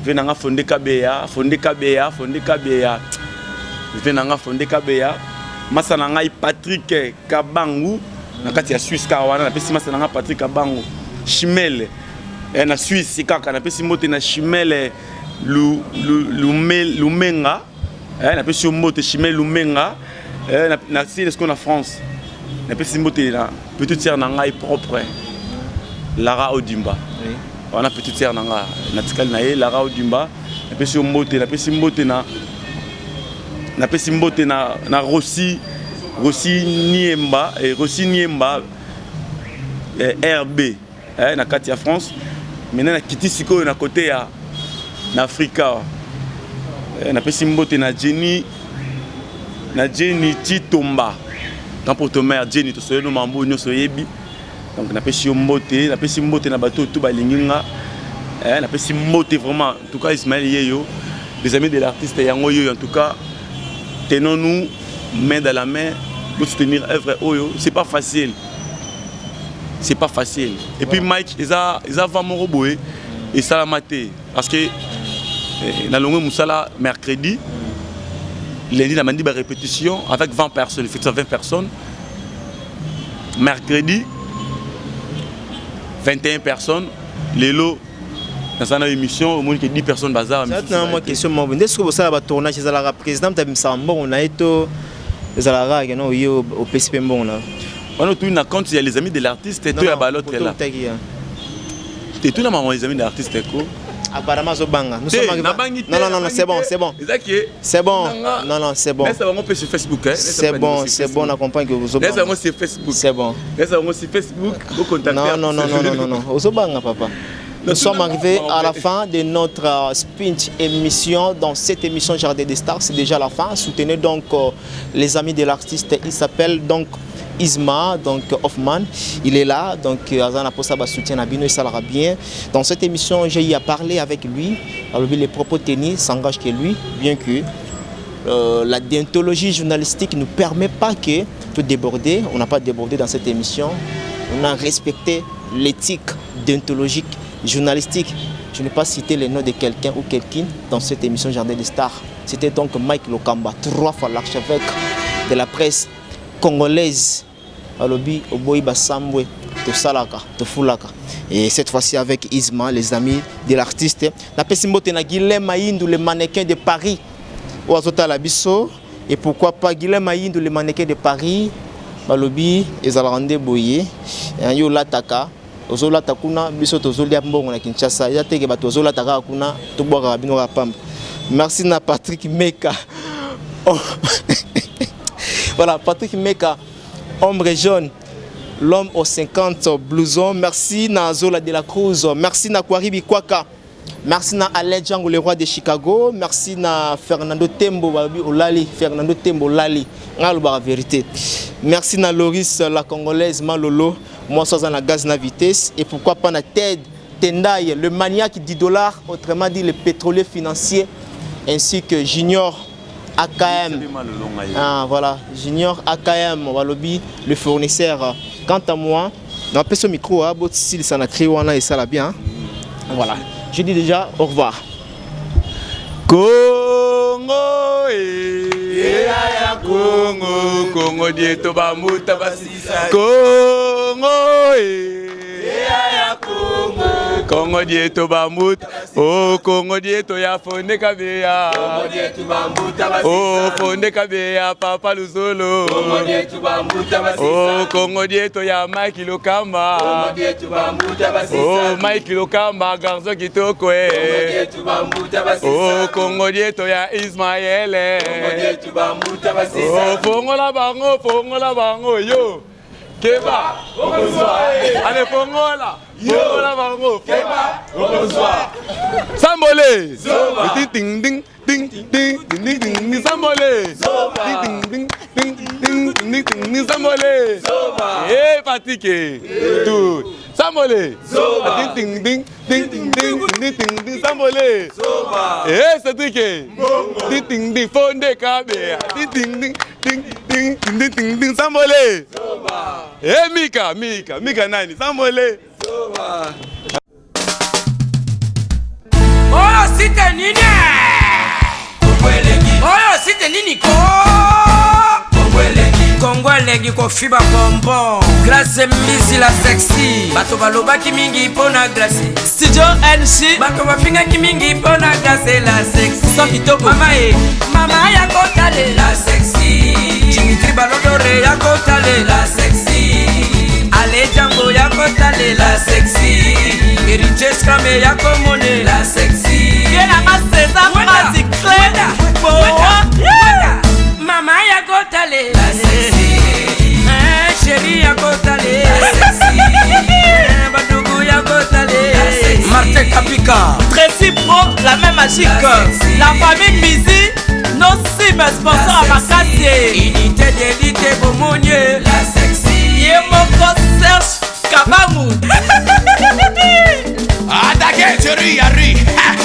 vie nanga Fonde Kabeya, Fonde Kabeya, Fonde Kabeya, vie nanga Fonde Kabeya, masa na ngai Patrick Kabangu na kati ya Suisse kaka wana, napesi masa na ngai Patrick Kabangu Chimele na Suisse kaka, napesi mbote na Chimele Lumenga, napesi yo mbote Chimele Lumenga, na sili na France, napesi mbote na petite sœur na ngai propre Lara Odimba. Wana petite sœur na ngai natikali na ye Lara Odimba, napesi yo mbote, napesi mbote na napesi mbote na Rossi, Rossi Niemba, Rossi Niemba RB na kati ya France. Maintenant nakiti sikoyo na côté ya na Afrika, napesi mbote na Jenny, na Jenny Chitomba, grand porte-maire Jenny, tosoyeli no mambo nyonso oyebi. Donc napesi yo mbote, napesi mbote na bato oyo balingi nga, napesi mbote vraiment. En tout cas Ismaël Yeyo, les amis de l'artiste yango yoyo, en tout cas tenons-nous main dans la main pour soutenir œuvre oyo. C'est pas facile, c'est pas facile. Et puis Mike, eza va moko boye esalama te parce que nalongwe mosala mercredi, lundi nabandi ba répétition avec 20 personnes, effectivement 20 personnes mercredi, 21 personnes lelo. Naza na émission, omoni ke 10 personnes baza. Na mwa question moko nde soki bosala batournage, ezalaka président moto abimisaka mbongo na ye to ezalaka kaka no ye opesi mpe mbongo na? Wana otuni na compte ya les amis de l'artiste to ya balotre là? Te, tuna mama les amis de l'artiste ko. Apparemment azobanga. Nous sommes arrivés. Non, non, non, non, c'est bon, c'est bon. C'est bon. Non, non, c'est bon. Laisse bango sur Facebook, hein. C'est bon, c'est bon, on comprend que vous Laisse bango sur Facebook. C'est bon. Laisse bango sur Facebook, vous contactez. Non, non, non, non, non, non, non. Ozobanga, papa. Nous sommes arrivés à la fin de notre speech émission. Dans cette émission Jardin des Stars, c'est déjà la fin. Soutenez donc les amis de l'artiste. Il s'appelle donc Isma, donc Hoffman. Il est là, donc aza na posa ba soutien na bino, ça bien. Dans cette émission, j'ai eu à parler avec lui. Alors, les propos tenus s'engagent que lui, bien que la déontologie journalistique ne permet pas que tout déborder. On n'a pas débordé dans cette émission. On a respecté l'éthique déontologique journalistique. Je n'ai pas cité le nom de quelqu'un ou quelqu'une dans cette émission Jardin des Stars. C'était donc Mike Lokamba, trois fois l'archevêque de la presse congolaise. Alobi, Oboyi Basambwe, Tosalaka, Tofulaka. Et cette fois-ci avec Isma, les amis de l'artiste. Napesi mbote na Guilhem Maïndou, le mannequin de Paris. Oazota Labiso. Et pourquoi pas Guilhem Maïndou, le mannequin de Paris. Balobi, ezalaka nde boye. Yo lataka. Ozolata kuna, biso tozolia mbongo na Kinshasa. Ya teke bato ozolata kaka kuna, tobwakaka bino kaka pamba. Merci na Patrick Meka. Oh. Voilà, Patrick Meka, ombre jaune, l'homme aux 50 blousons. Merci na Zola de la Cruz. Merci na Kwaribi Kwaka. Merci na Alain Django, le roi de Chicago. Merci na Fernando Tembo, babi Olali, Fernando Tembo Lali. Nga vérité. Merci na Loris la Congolaise Malolo. Moi, ça na gaz na vitesse. Et pourquoi pas na Ted Tendai, le maniaque 10 dollars, autrement dit le pétrolier financier, ainsi que Junior AKM. Ah, voilà, Junior AKM, Walobi, le fournisseur. Quant à moi, on appelle ce micro, hein, si ça n'a créé, et ça l'a bien. Voilà, je dis déjà au revoir. Congo eh. Kongo, Kongo dieto bambuta basisa. Kongo eh. Kongo dieto bambuta. Oh Kongo dieto ya fonde kabeya. Oh fonde kabeya papa Luzolo. Oh Kongo dieto ya Mike Lokamba. Oh Mike Lokamba garçon kitoko eh. Oh Kongo dieto ya Ismaël. eh. Oh fongola bango fongola bango yo. Keba okozwa. Ale fongola. Fongola bango. Keba okozwa. Sambole. Ding ding ding ding ding ding ding ding sambole. Ding ding ding ding ding ding ding ding sambole. Eh Patrick. Tout. Sambole. Ding ding ding ding ding ding ding ding ding sambole. Eh Cédric. Ding ding ding fonde kabe. Ding ding ding ding ding ding ding ding sambole. Eh Mika Mika Mika nani sambole. Oyo site nini? Oyo site nini ko? Kongo elengi kofiba bonbon Grace Mbisi la sexy bato balobaki mingi mpo na Grace Studio NG bato bafingaki mingi mpo na Grace la sexy Son kitoko. Mama e mama ya kotalela sexy Dimitri Balodore ya kotalela sexy Ale Django ya kotalela sexy Héritier Scrame ya komonela sexy Ye nanga César Mazi Clé Boa Mama ya kotalela sexy Eh, chéri ya kotalela sexy Eh, badugu ya kotalela sexy Martin Kapika Tracy Pro, la main magique. La famille Mizi, nos cibles sponsors à Makassi. Unité d'élite bomonie la sexy Ye moko Serge Kabangu. Attaquez, chéri, Harry.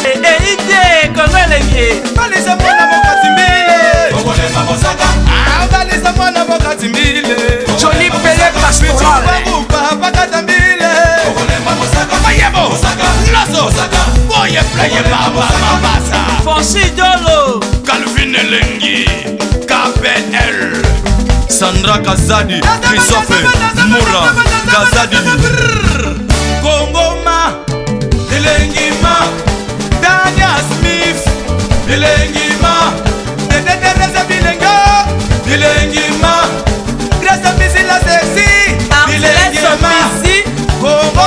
Eide, Kongo elengi. Balisa mwana mokati mbile. Ah, balisa mwana mokati mbile. Johnny Pele Pastoral. Bitumba pakata mbile. Mayebo, Lazo, Boye Pleye Baba Mabasa. Fonchi Dolo. Calvin Elengi, KPL. Sandra Kazadi, Christophe Moura Kazadi. Kongoma, Elengima, Dania Smith, Elengima.